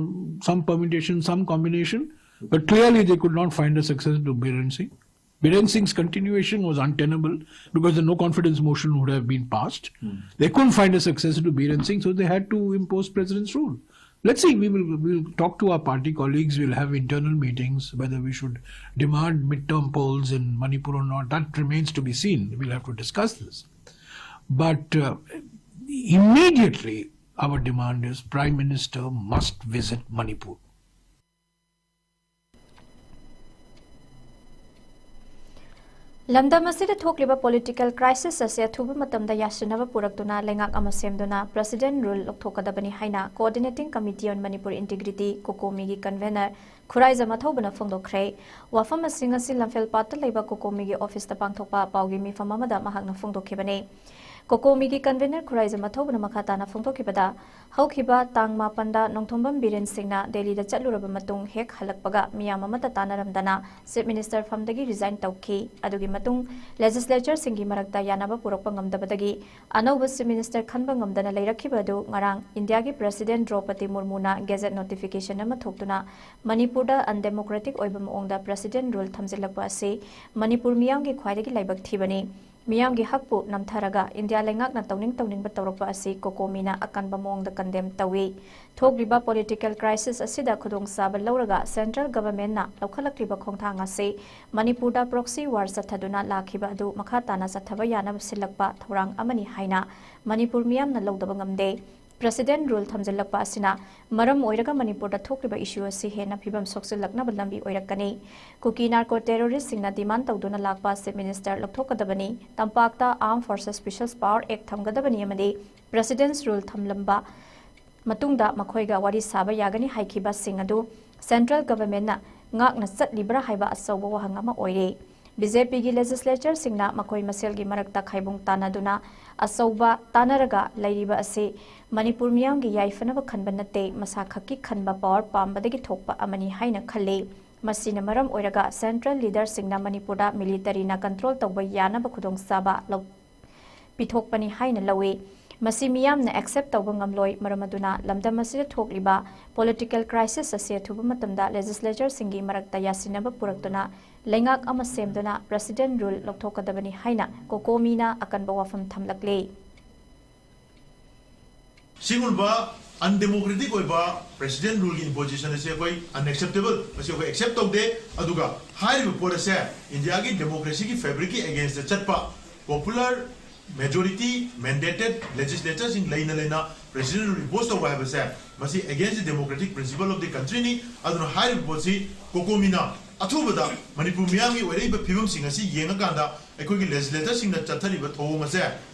some permutation, some combination, but clearly they could not find a successor to Biren Singh. Biren Singh's continuation was untenable because the no confidence motion would have been passed. Hmm. They couldn't find a successor to Biren Singh, so they had to impose president's rule. Let's see, we will, we'll talk to our party colleagues, we'll have internal meetings, whether we should demand midterm polls in Manipur or not, that remains to be seen. We'll have to discuss this. But, uh, immediately, our demand is Prime Minister must visit Manipur. ꯂꯝꯗꯝ ꯑꯁꯤꯗ ꯊꯣꯛꯂꯤꯕ ꯄꯣꯂꯤꯇꯤꯀꯦꯜ ꯀ꯭ꯔꯥꯏꯁꯤꯁ ꯑꯁꯤ ꯑꯊꯨꯕ ꯃꯇꯝꯗ ꯌꯥꯁꯤꯟꯅꯕ ꯄꯨꯔꯛꯇꯨꯅ ꯂꯩꯉꯥꯛ ꯑꯃ ꯁꯦꯝꯗꯨꯅ ꯄ꯭ꯔꯦꯁꯤꯗꯦꯟꯠ ꯔꯨꯜ ꯂꯧꯊꯣꯛꯀꯗꯕꯅꯤ ꯍꯥꯏꯅ Coordinating Committee on Manipur Integrity, ꯀꯣꯀꯣꯃꯤꯒꯤ ꯀꯟꯚꯦꯅꯔ ꯈꯨꯔꯥꯏꯖꯝ ꯑꯊꯧꯕꯅ ꯐꯣꯡꯗꯣꯛꯈ꯭ꯔꯦ꯫ ꯋꯥꯐꯝ ꯑꯁꯤꯡ ꯑꯁꯤ ꯂꯝꯐꯦꯜ ꯄꯥꯠꯇ ꯂꯩꯕ ꯀꯣꯀꯣꯃꯤꯒꯤ ꯑꯣꯐꯤꯁꯇ ꯄꯥꯡꯊꯣꯛꯄ ꯄꯥꯎꯒꯤ ꯃꯤꯐꯝ ꯑꯃꯗ ꯃꯍꯥꯛꯅ ꯐꯣꯡꯗꯣꯛꯈꯤꯕꯅꯤ꯫ ꯀꯣꯀꯣꯃꯤꯒꯤ ꯀꯟꯚꯦꯅꯔ ꯈꯨꯔꯥꯏꯖꯝ ꯑꯊꯧꯕꯅ ꯃꯈꯥ ꯇꯥꯅ ꯐꯣꯡꯗꯣꯛꯈꯤꯕꯗ, ꯍꯧꯈꯤꯕ ꯇꯥꯡ ꯃꯥꯄꯟꯗ ꯅꯣꯡꯊꯣꯝꯕꯝ ꯕꯤꯔꯦꯟ ꯁꯤꯡꯅ ꯗꯦꯜꯂꯤꯗ ꯆꯠꯂꯨꯔꯕ ꯃꯇꯨꯡ ꯍꯦꯛ ꯍꯜꯂꯛꯄꯒ ꯃꯤꯌꯥꯝ ꯑꯃꯠꯇ ꯇꯥꯟꯅꯔꯝꯗꯅ ꯆꯤꯐ ꯃꯤꯅꯤꯁꯇꯔ ꯐꯝꯗꯒꯤ ꯔꯤꯖꯥꯏꯟ ꯇꯧꯈꯤ꯫ ꯑꯗꯨꯒꯤ ꯃꯇꯨꯡ ꯂꯦꯖꯤꯁꯂꯦꯆꯔꯁꯤꯡꯒꯤ ꯃꯔꯛꯇ ꯌꯥꯅꯕ ꯄꯨꯔꯛꯄ ꯉꯝꯗꯕꯗꯒꯤ ꯑꯅꯧꯕ ꯆꯤꯐ ꯃꯤꯅꯤꯁꯇꯔ ꯈꯟꯕ ꯉꯝꯗꯅ ꯂꯩꯔꯛꯈꯤꯕ ꯑꯗꯨ ꯉꯔꯥꯡ ꯏꯟꯗꯤꯌꯥꯒꯤ ꯄ꯭ꯔꯦꯁꯤꯗꯦꯟꯠ ꯗ꯭ꯔꯧꯄꯗꯤ ꯃꯨꯔꯃꯨꯅ ꯒꯦꯖꯦꯠ ꯅꯣꯇꯤꯐꯤꯀꯦꯁꯟ ꯑꯃ ꯊꯣꯛꯇꯨꯅ ꯃꯅꯤꯄꯨꯔꯗ ꯑꯟꯗꯦꯃꯣꯀ꯭ꯔꯦꯇꯤꯛ ꯑꯣꯏꯕ ꯃꯑꯣꯡꯗ ꯄ꯭ꯔꯦꯁꯤꯗꯦꯟꯠ ꯔꯨꯜ ꯊꯝꯖꯤꯜꯂꯛꯄ ꯑꯁꯤ ꯃꯅꯤꯄꯨꯔ ꯃꯤꯌꯥꯝꯒꯤ ꯈ꯭ꯋꯥꯏꯗꯒꯤ ꯂꯥꯏꯕꯛ ꯊꯤꯕꯅꯤ꯫ ꯃꯤꯌꯥꯝꯒꯤ ꯍꯛꯄꯨ ꯅꯝꯊꯔꯒ ꯏꯟꯗꯤꯌꯥ ꯂꯩꯉꯥꯛꯅ ꯇꯧꯅꯤꯡ ꯇꯧꯅꯤꯡꯕ ꯇꯧꯔꯛꯄ ꯑꯁꯤ ꯀꯣꯀꯣꯃꯤꯅ ꯑꯀꯟꯕ ꯃꯑꯣꯡꯗ ꯀꯟꯗꯦꯝ ꯇꯧꯏ꯫ ꯊꯣꯛꯂꯤꯕ ꯄꯣꯂꯤꯇꯤꯀꯦꯜ ꯀ꯭ꯔꯥꯏꯁꯤꯁ ꯑꯁꯤꯗ ꯈꯨꯗꯣꯡꯆꯥꯕ ꯂꯧꯔꯒ ꯁꯦꯟꯇ꯭ꯔꯦꯜ ꯒꯚꯔꯟꯃꯦꯟꯠꯅ ꯂꯧꯈꯠꯂꯛꯂꯤꯕ ꯈꯣꯡꯊꯥꯡ ꯑꯁꯤ ꯃꯅꯤꯄꯨꯔꯗ ꯄ꯭ꯔꯣꯛꯁꯤ ꯋꯥꯔ ꯆꯠꯊꯗꯨꯅ ꯂꯥꯛꯈꯤꯕ ꯑꯗꯨ ꯃꯈꯥ ꯇꯥꯅ ꯆꯠꯊꯕ ꯌꯥꯅꯕ ꯁꯤꯜꯂꯛꯄ ꯊꯧꯔꯥꯡ ꯑꯃꯅꯤ ꯍꯥꯏꯅ ꯃꯅꯤꯄꯨꯔ ꯃꯤꯌꯥꯝꯅ ꯂꯧꯗꯕ ꯉꯝꯗꯦ꯫ ꯄ꯭ꯔꯦꯁꯤꯗꯦꯟꯠ ꯔꯨꯜ ꯊꯝꯖꯤꯜꯂꯛꯄ ꯑꯁꯤꯅ ꯃꯔꯝ ꯑꯣꯏꯔꯒ ꯃꯅꯤꯄꯨꯔꯗ ꯊꯣꯛꯂꯤꯕ ꯏꯁꯨ ꯑꯁꯤ ꯍꯦꯟꯅ ꯐꯤꯕꯝ ꯁꯣꯛꯆꯤꯜꯂꯛꯅꯕ ꯂꯝꯕꯤ ꯑꯣꯏꯔꯛꯀꯅꯤ꯫ ꯀꯨꯀꯤ ꯅꯥꯔꯀꯣ ꯇꯦꯔꯣꯔꯤꯁ꯭ꯠꯁꯤꯡꯅ ꯗꯤꯃꯥꯟꯗ ꯇꯧꯗꯨꯅ ꯂꯥꯛꯄ ꯆꯤꯐ ꯃꯤꯅꯤꯁꯇꯔ ꯂꯧꯊꯣꯛꯀꯗꯕꯅꯤ꯫ ꯇꯝꯄꯥꯛꯇ ꯑꯥꯔꯝ ꯐꯣꯔꯁꯦꯁ ꯄꯤꯁꯜꯁ ꯄꯥꯋꯔ ꯑꯦꯛ ꯊꯝꯒꯗꯕꯅꯤ ꯑꯃꯗꯤ ꯄ꯭ꯔꯦꯁꯤꯗꯦꯟꯠ ꯔꯨꯜ ꯊꯝꯂꯝꯕ ꯃꯇꯨꯡꯗ ꯃꯈꯣꯏꯒ ꯋꯥꯔꯤ ꯁꯥꯕ ꯌꯥꯒꯅꯤ ꯍꯥꯏꯈꯤꯕꯁꯤꯡ ꯑꯗꯨ ꯁꯦꯟꯇ꯭ꯔꯦꯜ ꯒꯚꯔꯟꯃꯦꯟꯠꯅ ꯉꯥꯛꯅ ꯆꯠꯂꯤꯕ꯭ꯔꯥ ꯍꯥꯏꯕ ꯑꯆꯧꯕ ꯋꯥꯍꯪ ꯑꯃ ꯑꯣꯏꯔꯤ꯫ ꯕꯤ ꯖꯦ ꯄꯤꯒꯤ ꯂꯦꯖꯤꯁꯂꯦꯆꯔꯁꯤꯡꯅ ꯃꯈꯣꯏ ꯃꯁꯦꯜꯒꯤ ꯃꯔꯛꯇ ꯈꯥꯏꯕꯨꯡ ꯇꯥꯟꯅꯗꯨꯅ ꯑꯆꯧꯕ ꯇꯥꯟꯅꯔꯒ ꯂꯩꯔꯤꯕ ꯑꯁꯤ ꯃꯅꯤꯄꯨꯔ ꯃꯤꯌꯥꯝꯒꯤ ꯌꯥꯏꯐꯅꯕ ꯈꯟꯕ ꯅꯠꯇꯦ, ꯃꯁꯥ ꯈꯛꯀꯤ ꯈꯟꯕ ꯄꯥꯋꯔ ꯄꯥꯝꯕꯗꯒꯤ ꯊꯣꯛꯄ ꯑꯃꯅꯤ ꯍꯥꯏꯅ ꯈꯜꯂꯤ꯫ ꯃꯁꯤꯅ ꯃꯔꯝ ꯑꯣꯏꯔꯒ ꯁꯦꯟꯇ꯭ꯔꯦꯜ ꯂꯤꯗꯔꯁꯤꯡꯅ ꯃꯅꯤꯄꯨꯔꯗ ꯃꯤꯂꯤꯇꯔꯤꯅ ꯀꯟꯇ꯭ꯔꯣꯜ ꯇꯧꯕ ꯌꯥꯅꯕ ꯈꯨꯗꯣꯡꯆꯥꯕ ꯂꯧ-, ꯄꯤꯊꯣꯛꯄꯅꯤ ꯍꯥꯏꯅ ꯂꯧꯏ꯫ ꯃꯁꯤ ꯃꯤꯌꯥꯝꯅ ꯑꯦꯛꯁꯦꯞ ꯇꯧꯕ ꯉꯝꯂꯣꯏ꯫ ꯃꯔꯝ ꯑꯗꯨꯅ ꯂꯝꯗꯝ ꯑꯁꯤꯗ ꯊꯣꯛꯂꯤꯕ ꯄꯣꯂꯤꯇꯤꯀꯦꯜ ꯀ꯭ꯔꯥꯏꯁꯤꯁ ꯑꯁꯤ ꯑꯊꯨꯕ ꯃꯇꯝꯗ ꯂꯦꯖꯤꯁꯂꯦꯆꯔꯁꯤꯡꯒꯤ ꯃꯔꯛꯇ ꯌꯥꯁꯤꯟꯅꯕ ꯄꯨꯔꯛꯇꯨꯅ ꯂꯩꯉꯥꯛ ꯑꯃ ꯁꯦꯝꯗꯨꯅ ꯄ꯭ꯔꯦꯁꯤꯗꯦꯟꯠ ꯔꯨꯜ ꯂꯧꯊꯣꯛꯀꯗꯕꯅꯤ ꯍꯥꯏꯅ ꯀꯣꯀꯣꯃꯤꯅ ꯑꯀꯟꯕ ꯋꯥꯐꯝ ꯊꯝꯂꯛꯂꯤ꯫ ꯁꯤꯒꯨꯝꯕ ꯑꯟꯗꯦꯃꯣꯀ꯭ꯔꯦꯇꯤꯛ ꯑꯣꯏꯕ ꯄ꯭ꯔꯦꯁꯤꯗꯦꯟꯠ ꯔꯨꯜꯒꯤ ꯏꯝꯄꯣꯖꯤꯁꯟ ꯑꯁꯤ ꯑꯩꯈꯣꯏ ꯑꯟꯑꯦꯛꯁꯦꯞꯇꯦꯕꯜ, ꯃꯁꯤ ꯑꯩꯈꯣꯏ ꯑꯦꯛꯁꯦꯞ ꯇꯧꯗꯦ꯫ ꯑꯗꯨꯒ ꯍꯥꯏꯔꯤꯕ ꯄꯣꯠ ꯑꯁꯦ ꯏꯟꯗꯤꯌꯥꯒꯤ ꯗꯦꯃꯣꯀ꯭ꯔꯦꯁꯤꯒꯤ ꯐꯦꯕ꯭ꯔꯤꯛꯀꯤ ꯑꯦꯒꯦꯟꯁꯇ ꯆꯠꯄ, ꯄꯣꯄꯨꯂꯔ ꯃꯦꯖꯣꯔꯤꯇꯤ ꯃꯦꯟꯗꯦꯇꯦꯠ ꯂꯦꯖꯤꯁꯂꯦꯆꯔꯁꯤꯡ ꯂꯩꯅ ꯂꯩꯅ ꯄ꯭ꯔꯦꯁꯤꯗꯦꯟꯠ ꯔꯨꯜ ꯏꯝꯄꯣꯖ ꯇꯧꯕ ꯍꯥꯏꯕꯁꯦ ꯃꯁꯤ against the democratic principle of the ꯀꯟꯇ꯭ꯔꯤꯅꯤ꯫ ꯑꯗꯨꯅ ꯍꯥꯏꯔꯤꯕ ꯄꯣꯠꯁꯤ ꯀꯣꯀꯣꯃꯤꯅ ꯑꯊꯨꯕꯗ ꯃꯅꯤꯄꯨꯔ ꯃꯤꯌꯥꯝꯒꯤ ꯑꯣꯏꯔꯛꯏꯕ ꯐꯤꯕꯝꯁꯤꯡ ꯑꯁꯤ ꯌꯦꯡꯉꯀꯥꯟꯗ ꯑꯩꯈꯣꯏꯒꯤ ꯂꯦꯖꯤꯁꯂꯦꯇꯔꯁꯤꯡꯅ ꯆꯠꯊꯔꯤꯕ ꯊꯧꯑꯣꯡ ꯑꯁꯦ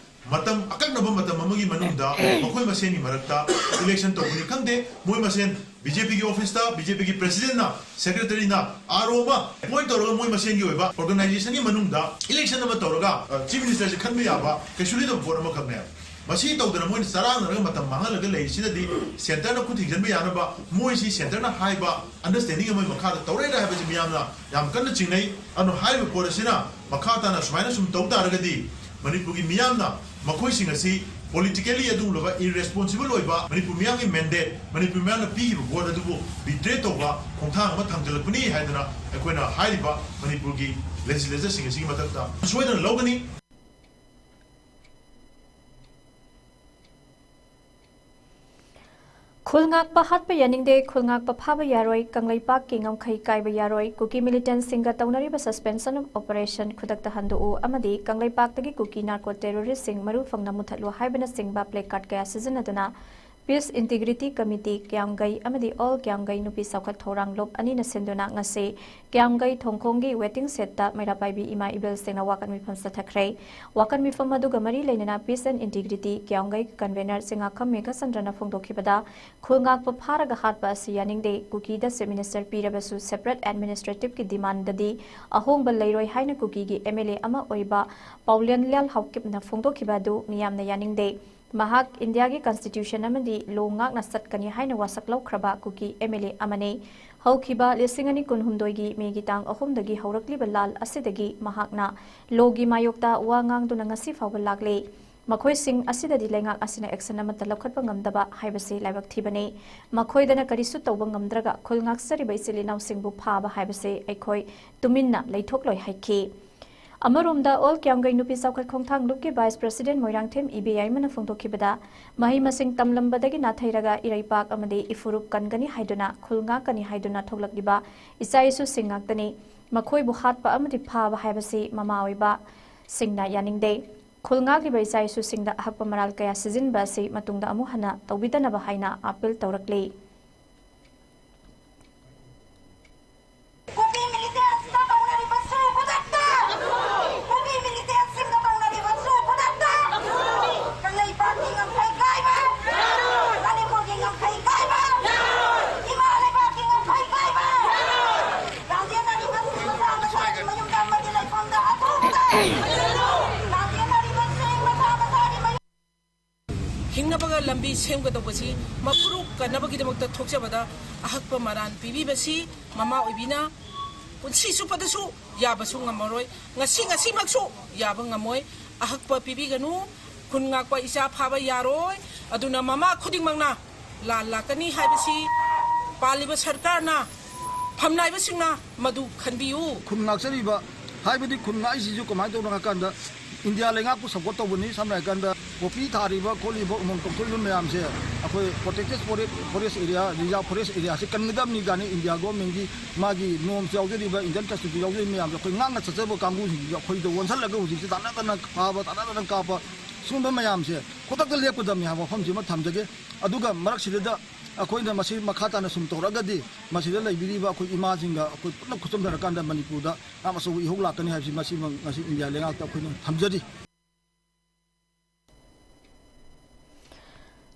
ꯃꯇꯝ ꯑꯀꯛꯅꯕ ꯃꯇꯝ ꯑꯃꯒꯤ ꯃꯅꯨꯡꯗ ꯃꯈꯣꯏ ꯃꯁꯦꯟꯒꯤ ꯃꯔꯛꯇ ꯏꯂꯦꯛꯁꯟ ꯇꯧꯕꯅꯤ ꯈꯪꯗꯦ, ꯃꯣꯏ ꯃꯁꯦꯟ ꯕꯤ ꯖꯦ ꯄꯤꯒꯤ ꯑꯣꯐꯤꯁꯇ ꯕꯤ ꯖꯦ ꯄꯤꯒꯤ ꯄ꯭ꯔꯦꯁꯤꯗꯦꯟꯠꯅ, ꯁꯦꯀ꯭ꯔꯦꯇꯔꯤꯅ ꯑꯥꯔ ꯑꯣ ꯑꯃ ꯑꯦꯄꯣꯏꯟꯠ ꯇꯧꯔꯒ ꯃꯣꯏ ꯃꯁꯦꯟꯒꯤ ꯑꯣꯏꯕ ꯑꯣꯔꯒꯅꯥꯏꯖꯦꯁꯟꯒꯤ ꯃꯅꯨꯡꯗ ꯏꯂꯦꯛꯁꯟ ꯑꯃ ꯇꯧꯔꯒ, ꯑ, ꯆꯤꯐ ꯃꯤꯅꯤꯁꯇꯔꯁꯦ ꯈꯟꯕ ꯌꯥꯕ ꯀꯩꯁꯨ ꯂꯩꯇꯕ ꯄꯣꯠ ꯑꯃꯈꯛꯅꯦꯕ꯫ ꯃꯁꯤ ꯇꯧꯗꯅ ꯃꯣꯏꯅ ꯆꯔꯥꯡꯅꯔꯒ ꯃꯇꯝ ꯃꯥꯡꯍꯜꯂꯒ ꯂꯩꯔꯤꯁꯤꯅꯗꯤ ꯁꯦꯟꯇꯔꯅ ꯈꯨꯠ ꯊꯤꯡꯖꯤꯟꯕ ꯌꯥꯅꯕ ꯃꯣꯏꯁꯤ ꯁꯦꯟꯇꯔꯅ ꯍꯥꯏꯕ ꯑꯟꯗꯔꯁ꯭ꯇꯦꯟꯗꯤꯡ ꯑꯃꯒꯤ ꯃꯈꯥꯗ ꯇꯧꯔꯛꯏꯔꯥ ꯍꯥꯏꯕꯁꯤ ꯃꯤꯌꯥꯝꯅ ꯌꯥꯝ ꯀꯟꯅ ꯆꯤꯡꯅꯩ꯫ ꯑꯗꯨꯅ ꯍꯥꯏꯔꯤꯕ ꯄꯣꯠ ꯑꯁꯤꯅ ꯃꯈꯥ ꯇꯥꯅ ꯁꯨꯃꯥꯏꯅ ꯁꯨꯝ ꯇꯧ ꯇꯥꯔꯒꯗꯤ ꯃꯅꯤꯄꯨꯔꯒꯤ ꯃꯤꯌꯥꯝꯅ ꯃꯈꯣꯏꯁꯤꯡ ꯑꯁꯤ ꯄꯣꯂꯤꯇꯤꯀꯦꯜꯂꯤ ꯑꯗꯨꯒꯨꯝꯂꯕ ꯏꯔꯦꯁꯄꯣꯟꯁꯤꯕꯜ ꯑꯣꯏꯕ ꯃꯅꯤꯄꯨꯔ ꯃꯤꯌꯥꯝꯒꯤ ꯃꯦꯟꯗꯦꯠ, ꯃꯅꯤꯄꯨꯔ ꯃꯤꯌꯥꯝꯅ ꯄꯤꯈꯤꯕ ꯚꯣꯠ ꯑꯗꯨꯕꯨ ꯕꯤꯇ꯭ꯔꯦ ꯇꯧꯕ ꯈꯣꯡꯊꯥꯡ ꯑꯃ ꯊꯥꯡꯖꯤꯜꯂꯛꯄꯅꯤ ꯍꯥꯏꯗꯅ ꯑꯩꯈꯣꯏꯅ ꯍꯥꯏꯔꯤꯕ ꯃꯅꯤꯄꯨꯔꯒꯤ ꯂꯦꯖꯤꯁꯂꯦꯆꯔꯁꯤꯡ ꯑꯁꯤꯒꯤ ꯃꯊꯛꯇ ꯁꯣꯏꯗꯅ ꯂꯧꯒꯅꯤ꯫ ꯈꯨꯜ ꯉꯥꯛꯄ ꯍꯥꯠꯄ ꯌꯥꯅꯤꯡꯗꯦ, ꯈꯨꯜ ꯉꯥꯛꯄ ꯐꯥꯕ ꯌꯥꯔꯣꯏ, ꯀꯪꯂꯩꯄꯥꯛꯀꯤ ꯉꯝꯈꯩ ꯀꯥꯏꯕ ꯌꯥꯔꯣꯏ, ꯀꯨꯀꯤ ꯃꯤꯂꯤꯇꯦꯟꯠꯁꯤꯡꯒ ꯇꯧꯅꯔꯤꯕ suspension of operation ꯈꯨꯗꯛꯇ ꯍꯟꯗꯣꯛꯎ ꯑꯃꯗꯤ ꯀꯪꯂꯩꯄꯥꯛꯇꯒꯤ ꯀꯨꯀꯤ ꯅꯥꯔꯀꯣ ꯇꯦꯔꯣꯔꯤꯁ꯭ꯠꯁꯤꯡ ꯃꯔꯨ ꯐꯪꯅ ꯃꯨꯊꯠꯂꯨ ꯍꯥꯏꯕꯅꯆꯤꯡꯕ placard ꯀꯌꯥ ꯁꯤꯖꯤꯟꯅꯗꯨꯅ Peace Integrity Committee, ꯀ꯭ꯌꯥꯝꯒꯩ ꯑꯃꯗꯤ All ꯀ꯭ꯌꯥꯝꯒꯩ ꯅꯨꯄꯤ ꯆꯥꯎꯈꯠ ꯊꯧꯔꯥꯡ ꯂꯨꯞ ꯑꯅꯤꯅ ꯁꯤꯟꯗꯨꯅ ꯉꯁꯤ ꯀ꯭ꯌꯥꯝꯒꯩ ꯊꯣꯡꯈꯣꯡꯒꯤ waiting shed ꯇ ꯃꯩꯔꯥ ꯄꯥꯏꯕꯤ ꯏꯃꯥ ꯏꯕꯦꯜꯁꯤꯡꯅ ꯋꯥꯀꯠ ꯃꯤꯐꯝ ꯆꯠꯊꯈ꯭ꯔꯦ꯫ ꯋꯥꯀꯠ ꯃꯤꯐꯝ ꯑꯗꯨꯒ ꯃꯔꯤ ꯂꯩꯅꯅ Peace and Integrity ꯀ꯭ꯌꯥꯝꯒꯩ convener Chingakham ꯃꯦꯘꯆꯟꯗ꯭ꯔꯅ ꯐꯣꯡꯗꯣꯛꯈꯤꯕꯗ, ꯈꯨꯜ ꯉꯥꯛꯄ ꯐꯥꯔꯒ ꯍꯥꯠꯄ ꯑꯁꯤ ꯌꯥꯅꯤꯡꯗꯦ꯫ ꯀꯨꯀꯤꯗ chief minister ꯄꯤꯔꯕꯁꯨ separate administrative ꯀꯤ demand ꯗꯗꯤ ꯑꯍꯣꯡꯕ ꯂꯩꯔꯣꯏ ꯍꯥꯏꯅ ꯀꯨꯀꯤꯒꯤ M L A ꯑꯃ ꯑꯣꯏꯕ ꯄꯥꯎꯂꯦꯟꯂꯤꯌꯥꯜ ꯍꯥꯎꯀꯤꯞꯅ ꯐꯣꯡꯗꯣꯛꯈꯤꯕ ꯑꯗꯨ ꯃꯤꯌꯥꯝꯅ ꯌꯥꯅꯤꯡꯗꯦ꯫ ꯃꯍꯥꯛ ꯏꯟꯗꯤꯌꯥꯒꯤ constitution ꯑꯃꯗꯤ law ꯉꯥꯛꯅ ꯆꯠꯀꯅꯤ ꯍꯥꯏꯅ ꯋꯥꯁꯛ ꯂꯧꯈ꯭ꯔꯕ ꯀꯨꯀꯤ M L A ꯑꯃꯅꯤ꯫ ꯍꯧꯈꯤꯕ ꯂꯤꯁꯤꯡ ꯑꯅꯤ ꯀꯨꯟꯍꯨꯝꯗꯣꯏꯒꯤ ꯃꯦꯒꯤ ꯇꯥꯡ ꯑꯍꯨꯝꯗꯒꯤ ꯍꯧꯔꯛꯂꯤꯕ ꯂꯥꯜ ꯑꯁꯤꯗꯒꯤ ꯃꯍꯥꯛꯅ law ꯒꯤ ꯃꯥꯌꯣꯛꯇ ꯋꯥ ꯉꯥꯡꯗꯨꯅ ꯉꯁꯤ ꯐꯥꯎꯕ ꯂꯥꯛꯂꯤ꯫ ꯃꯈꯣꯏꯁꯤꯡ ꯑꯁꯤꯗꯗꯤ ꯂꯩꯉꯥꯛ ꯑꯁꯤꯅ action ꯑꯃꯠꯇ ꯂꯧꯈꯠꯄ ꯉꯝꯗꯕ ꯍꯥꯏꯕꯁꯤ ꯂꯥꯏꯕꯛ ꯊꯤꯕꯅꯤ꯫ ꯃꯈꯣꯏꯗꯅ ꯀꯔꯤꯁꯨ ꯇꯧꯕ ꯉꯝꯗ꯭ꯔꯒ ꯈꯨꯜ ꯉꯥꯛꯆꯔꯤꯕ ꯏꯆꯤꯜ ꯏꯅꯥꯎꯁꯤꯡꯕꯨ ꯐꯥꯕ ꯍꯥꯏꯕꯁꯤ ꯑꯩꯈꯣꯏ ꯇꯨꯃꯤꯟꯅ ꯂꯩꯊꯣꯛꯂꯣꯏ ꯍꯥꯏꯈꯤ꯫ ꯑꯃꯔꯣꯝꯗ, All ꯀ꯭ꯌꯥꯝꯒꯩ ꯅꯨꯄꯤ ꯆꯥꯎꯈꯠ ꯈꯣꯡꯊꯥꯡ ꯂꯨꯞꯀꯤ vice president ꯃꯣꯏꯔꯥꯡꯊꯦꯝ ꯏꯕꯦꯌꯥꯏꯃꯅ ꯐꯣꯡꯗꯣꯛꯈꯤꯕꯗ, ꯃꯍꯩ ꯃꯁꯤꯡ ꯇꯝꯂꯝꯕꯗꯒꯤ ꯅꯥꯊꯩꯔꯒ ꯏꯔꯩꯄꯥꯛ ꯑꯃꯗꯤ ꯏꯐꯨꯔꯨꯞ ꯀꯟꯒꯅꯤ ꯍꯥꯏꯗꯨꯅ, ꯈꯨꯜ ꯉꯥꯛꯀꯅꯤ ꯍꯥꯏꯗꯨꯅ ꯊꯣꯛꯂꯛꯂꯤꯕ ꯏꯆꯥ ꯏꯁꯨꯁꯤꯡ ꯉꯥꯛꯇꯅꯤ꯫ ꯃꯈꯣꯏꯕꯨ ꯍꯥꯠꯄ ꯑꯃꯗꯤ ꯐꯥꯕ ꯍꯥꯏꯕꯁꯤ ꯃꯃꯥ ꯑꯣꯏꯕꯁꯤꯡꯅ ꯌꯥꯅꯤꯡꯗꯦ꯫ ꯈꯨꯜ ꯉꯥꯛꯂꯤꯕ ꯏꯆꯥ ꯏꯁꯨꯁꯤꯡꯗ ꯑꯍꯛꯄ ꯃꯔꯥꯜ ꯀꯌꯥ ꯁꯤꯖꯤꯟꯕ ꯑꯁꯤ ꯃꯇꯨꯡꯗ ꯑꯃꯨꯛ ꯍꯟꯅ ꯇꯧꯕꯤꯗꯅꯕ ꯍꯥꯏꯅ appeal ꯇꯧꯔꯛꯂꯤ꯫ ꯀꯨꯀꯤ ꯃꯤꯂꯤꯇꯦꯟꯠꯁꯤꯡꯒ ꯇꯧꯅꯔꯤꯕꯁꯨ ꯈꯨꯗꯛꯇ! ꯀꯨꯀꯤ ꯃꯤꯂꯤꯇꯦꯟꯠꯁꯤꯡꯒ ꯇꯧꯅꯔꯤꯕꯁꯨ ꯈꯨꯗꯛꯇ! ꯀꯪꯂꯩꯄꯥꯛꯀꯤ ꯉꯝꯈꯩ ꯀꯥꯏꯕ! ꯃꯅꯤꯄꯨꯔꯒꯤ ꯉꯝꯈꯩ ꯀꯥꯏꯕ! ꯍꯤꯡꯅꯕꯒ ꯂꯝꯕꯤ ꯁꯦꯝꯒꯗꯧꯕꯁꯤ ꯃꯄꯨꯔꯨ ꯀꯟꯅꯕꯒꯤꯗꯃꯛꯇ ꯊꯣꯛꯆꯕꯗ ꯑꯍꯛꯄ ꯃꯔꯥꯟ ꯄꯤꯕꯤꯕꯁꯤ ꯃꯃꯥ ꯑꯣꯏꯕꯤꯅ ꯄꯨꯟꯁꯤ ꯆꯨꯞꯄꯗꯁꯨ ꯌꯥꯕꯁꯨ ꯉꯝꯃꯔꯣꯏ꯫ ꯉꯁꯤ, ꯉꯁꯤꯃꯛꯁꯨ ꯌꯥꯕ ꯉꯝꯃꯣꯏ꯫ ꯑꯍꯛꯄ ꯄꯤꯕꯤꯒꯅꯨ꯫ ꯈꯨꯟ ꯉꯥꯛꯄ ꯏꯆꯥ ꯐꯥꯕ ꯌꯥꯔꯣꯏ꯫ ꯑꯗꯨꯅ ꯃꯃꯥ ꯈꯨꯗꯤꯡꯃꯛꯅ ꯂꯥꯟ ꯂꯥꯛꯀꯅꯤ ꯍꯥꯏꯕꯁꯤ ꯄꯥꯜꯂꯤꯕ ꯁꯔꯀꯥꯔꯅ, ꯐꯝꯅꯥꯏꯕꯁꯤꯡꯅ ꯃꯗꯨ ꯈꯟꯕꯤꯌꯨ꯫ ꯈꯨꯟ ꯉꯥꯛꯆꯔꯤꯕ, ꯍꯥꯏꯕꯗꯤ ꯈꯨꯟ ꯉꯥꯛꯏꯁꯤꯁꯨ ꯀꯃꯥꯏꯅ ꯇꯧꯅꯣ ꯍꯥꯏ ꯀꯥꯟꯗ, ꯏꯟꯗꯤꯌꯥ ꯂꯩꯉꯥꯛꯄꯨ ꯁꯞꯄꯣꯔꯠ ꯇꯧꯕꯅꯤ꯫ ꯁꯝꯅ ꯍꯥꯏꯔꯀꯥꯟꯗ, ꯄꯣꯄꯤ ꯊꯥꯔꯤꯕ ꯈꯣꯠꯂꯤꯕ, ꯎꯃꯪ ꯀꯣꯛꯊꯣꯛꯂꯤꯕ ꯃꯌꯥꯝꯁꯦ ꯑꯩꯈꯣꯏ protected forest, forest area, reserve forest ꯑꯦꯔꯤꯌꯥꯁꯦ ꯀꯟꯒꯗꯕꯅꯤ ꯀꯥꯏꯅ ꯏꯟꯗꯤꯌꯥ ꯒꯣꯔꯃꯦꯟꯒꯤ ꯃꯥꯒꯤ ꯅꯣꯔꯝꯁ ꯌꯥꯎꯖꯔꯤꯕ, ꯏꯟꯗꯤꯌꯟ ꯀꯟꯁꯇꯤꯇ꯭ꯌꯨꯁꯟ ꯌꯥꯎꯖꯔꯤꯕ ꯃꯌꯥꯝꯁꯦ ꯑꯩꯈꯣꯏ ꯉꯥꯛꯅ ꯆꯠꯆꯕ ꯀꯥꯡꯕꯨꯁꯤꯡꯁꯤꯁꯨ ꯑꯩꯈꯣꯏꯗ ꯑꯣꯟꯁꯤꯜꯂꯒ ꯍꯧꯖꯤꯛꯁꯦ ꯇꯥꯟꯅꯗꯅ ꯐꯥꯕ, ꯇꯥꯟꯅꯗꯅ ꯀꯥꯞꯄ, ꯁꯤꯒꯨꯝꯕ ꯃꯌꯥꯝꯁꯦ ꯈꯨꯗꯛꯇ ꯂꯦꯞꯀꯗꯕꯅꯤ ꯍꯥꯏꯕ ꯋꯥꯐꯝꯁꯤꯃ ꯊꯝꯖꯒꯦ꯫ ꯑꯗꯨꯒ ꯃꯔꯛꯁꯤꯗ ꯑꯩꯈꯣꯏꯅ ꯃꯁꯤ ꯃꯈꯥ ꯇꯥꯅ ꯁꯨꯝ ꯇꯧꯔꯒꯗꯤ, ꯃꯁꯤꯗ ꯂꯩꯕꯤꯔꯤꯕ ꯑꯩꯈꯣꯏ ꯏꯃꯥꯁꯤꯡꯒ ꯑꯩꯈꯣꯏ ꯄꯨꯟꯅ ꯈꯨꯠꯆꯝꯅꯔꯀꯥꯟꯗ ꯃꯅꯤꯄꯨꯔꯗ ꯌꯥꯝ ꯑꯆꯧꯕ ꯏꯍꯧ ꯂꯥꯛꯀꯅꯤ ꯍꯥꯏꯕꯁꯤ ꯃꯁꯤꯃꯛ ꯉꯁꯤ ꯏꯟꯗꯤꯌꯥ ꯂꯩꯉꯥꯛꯇ ꯑꯩꯈꯣꯏꯅ ꯊꯝꯖꯔꯤ꯫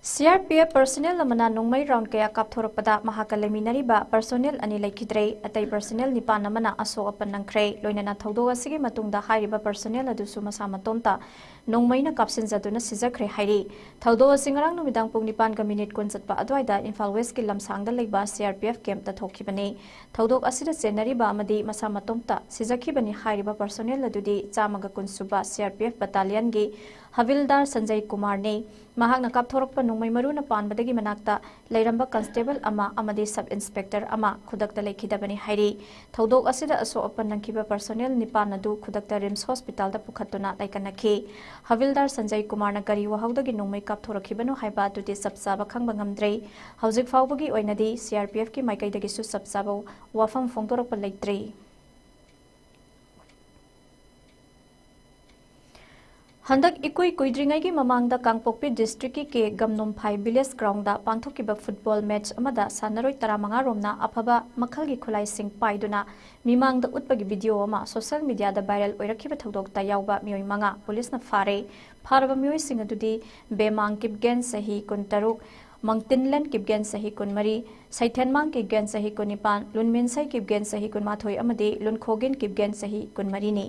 C R P F personal ꯑꯃꯅ ꯅꯣꯡꯃꯩ ꯔꯥꯎꯟ ꯀꯌꯥ ꯀꯥꯞꯊꯣꯔꯛꯄꯗ ꯃꯍꯥꯛꯀ ꯂꯩꯃꯤꯟꯅꯔꯤꯕ ꯄꯔꯁꯣꯅꯦꯜ ꯑꯅꯤ ꯂꯩꯈꯤꯗ꯭ꯔꯦ꯫ ꯑꯇꯩ ꯄꯔꯁꯣꯅꯦꯜ ꯅꯤꯄꯥꯟ ꯑꯃꯅ ꯑꯁꯣꯛ ꯑꯄꯟ ꯅꯪꯈ꯭ꯔꯦ꯫ ꯂꯣꯏꯅꯅ ꯊꯧꯗꯣꯛ ꯑꯁꯤꯒꯤ ꯃꯇꯨꯡꯗ ꯍꯥꯏꯔꯤꯕ ꯄꯔꯁꯣꯅꯦꯜ ꯑꯗꯨꯁꯨ ꯃꯁꯥ ꯃꯇꯣꯝꯇ ꯅꯣꯡꯃꯩꯅ ꯀꯥꯞꯁꯤꯟꯖꯗꯨꯅ ꯁꯤꯖꯈ꯭ꯔꯦ ꯍꯥꯏꯔꯤ꯫ ꯊꯧꯗꯣꯛ ꯑꯁꯤ ꯉꯔꯥꯡ ꯅꯨꯃꯤꯗꯥꯡ ꯄꯨꯡ ꯅꯤꯄꯥꯟꯒ ꯃꯤꯅꯤꯠ ꯀꯨꯟ ꯆꯠꯄ ꯑꯗꯨꯋꯥꯏꯗ ꯏꯝꯐꯥꯜ ꯋꯦꯁꯀꯤ ꯂꯝꯁꯥꯡꯗ ꯂꯩꯕ ꯁꯤ ꯑꯥꯔ ꯄꯤ ꯑꯦꯐ ꯀꯦꯝꯞꯇ ꯊꯣꯛꯈꯤꯕꯅꯤ꯫ ꯊꯧꯗꯣꯛ ꯑꯁꯤꯗ ꯆꯦꯟꯅꯔꯤꯕ ꯑꯃꯗꯤ ꯃꯁꯥ ꯃꯇꯣꯝꯇ ꯁꯤꯖꯈꯤꯕꯅꯤ ꯍꯥꯏꯔꯤꯕ ꯄꯔꯁꯣꯅꯦꯜ ꯑꯗꯨꯗꯤ ꯆꯥꯝꯃꯒ ꯀꯨꯟ ꯁꯨꯕ C R P F ꯕꯠꯇꯥꯂꯤꯌꯟꯒꯤ ꯍꯕꯤꯜꯗꯥꯔ Sanjay ꯀꯨꯃꯥꯔꯅꯤ꯫ ꯃꯍꯥꯛꯅ ꯀꯥꯞꯊꯣꯔꯛꯄ ꯅꯣꯡꯃꯩ ꯃꯔꯨꯅ ꯄꯥꯟꯕꯗꯒꯤ ꯃꯅꯥꯛꯇ ꯂꯩꯔꯝꯕ ꯀꯟꯁꯇꯦꯕꯜ ꯑꯃ ꯑꯃꯗꯤ ꯁꯕ ꯏꯟꯁꯄꯦꯛꯇꯔ ꯑꯃ ꯈꯨꯗꯛꯇ ꯂꯩꯈꯤꯗꯕꯅꯤ ꯍꯥꯏꯔꯤ꯫ ꯊꯧꯗꯣꯛ ꯑꯁꯤꯗ ꯑꯁꯣꯛ ꯑꯄꯟ ꯅꯪꯈꯤꯕ ꯄꯔꯁꯣꯅꯦꯜ ꯅꯤꯄꯥꯟ ꯑꯗꯨ ꯈꯨꯗꯛꯇ ꯔꯤꯝꯁ ꯍꯣꯁꯄꯤꯇꯥꯜꯗ ꯄꯨꯈꯠꯇꯨꯅ ꯂꯩꯀꯠꯅꯈꯤ꯫ ꯍꯕꯤꯜꯗꯥꯔ ꯁꯟꯖꯌ ꯀꯨꯃꯥꯔꯅ ꯀꯔꯤ ꯋꯥꯍꯧꯗꯒꯤ ꯅꯣꯡꯃꯩ ꯀꯥꯞꯊꯣꯔꯛꯈꯤꯕꯅꯣ ꯍꯥꯏꯕ ꯑꯗꯨꯗꯤ ꯆꯞ ꯆꯥꯕ ꯈꯪꯕ ꯉꯝꯗ꯭ꯔꯤ꯫ ꯍꯧꯖꯤꯛ ꯐꯥꯎꯕꯒꯤ ꯑꯣꯏꯅꯗꯤ ꯁꯤ ꯑꯥꯔ ꯄꯤ ꯑꯦꯐꯀꯤ ꯃꯥꯏꯀꯩꯗꯒꯤꯁꯨ ꯆꯞ ꯆꯥꯕ ꯋꯥꯐꯝ ꯐꯣꯡꯗꯣꯔꯛꯄ ꯂꯩꯇ꯭ꯔꯤ꯫ ꯍꯟꯗꯛ ꯏꯀꯨꯏ ꯀꯨꯏꯗ꯭ꯔꯤꯉꯩꯒꯤ ꯃꯃꯥꯡꯗ ꯀꯥꯡꯄꯣꯛꯄꯤ ꯗꯤꯁꯇ꯭ꯔꯤꯛꯀꯤ ꯀꯦ ꯒꯝꯅꯣꯝꯐꯥꯏ ꯚꯤꯂꯦꯖ ꯒ꯭ꯔꯥꯎꯟꯗ ꯄꯥꯡꯊꯣꯛꯈꯤꯕ ꯐꯨꯠꯕꯣꯜ ꯃꯦꯆ ꯑꯃꯗ ꯁꯥꯟꯅꯔꯣꯏ ꯇꯔꯥꯃꯉꯥ ꯔꯣꯝꯅ ꯑꯐꯕ ꯃꯈꯜꯒꯤ ꯈꯨꯠꯂꯥꯏꯁꯤꯡ ꯄꯥꯏꯗꯨꯅ ꯃꯤꯃꯥꯡꯗ ꯎꯠꯄꯒꯤ ꯚꯤꯗꯤꯑꯣ ꯑꯃ ꯁꯣꯁꯤꯌꯦꯜ ꯃꯤꯗꯤꯌꯥꯗ ꯚꯥꯏꯔꯦꯜ ꯑꯣꯏꯔꯛꯈꯤꯕ ꯊꯧꯗꯣꯛꯇ ꯌꯥꯎꯕ ꯃꯤꯑꯣꯏ ꯃꯉꯥ ꯄꯨꯂꯤꯁꯅ ꯐꯥꯔꯦ꯫ ꯐꯥꯔꯕ ꯃꯤꯑꯣꯏꯁꯤꯡ ꯑꯗꯨꯗꯤ ꯕꯦꯃꯥꯡ ꯀꯤꯞꯒꯦꯟ, ꯆꯍꯤ ꯀꯨꯟꯇꯔꯨꯛ, ꯃꯪꯇꯤꯟꯂꯦꯟ ꯀꯤꯞꯒꯦꯟ, ꯆꯍꯤ ꯀꯨꯟꯃꯔꯤ, ꯁꯩꯊꯦꯟꯃꯥꯡ ꯀꯤꯞꯒꯦꯟ, ꯆꯍꯤ ꯀꯨꯟꯅꯤꯄꯥꯟ, ꯂꯨꯟꯃꯤꯟꯁꯩ ꯀꯤꯞꯒꯦꯟ, ꯆꯍꯤ ꯀꯨꯟꯃꯥꯊꯣꯏ ꯑꯃꯗꯤ ꯂꯨꯟꯈꯣꯒꯤꯟ ꯀꯤꯞꯒꯦꯟ, ꯆꯍꯤ ꯀꯨꯟꯃꯔꯤꯅꯤ꯫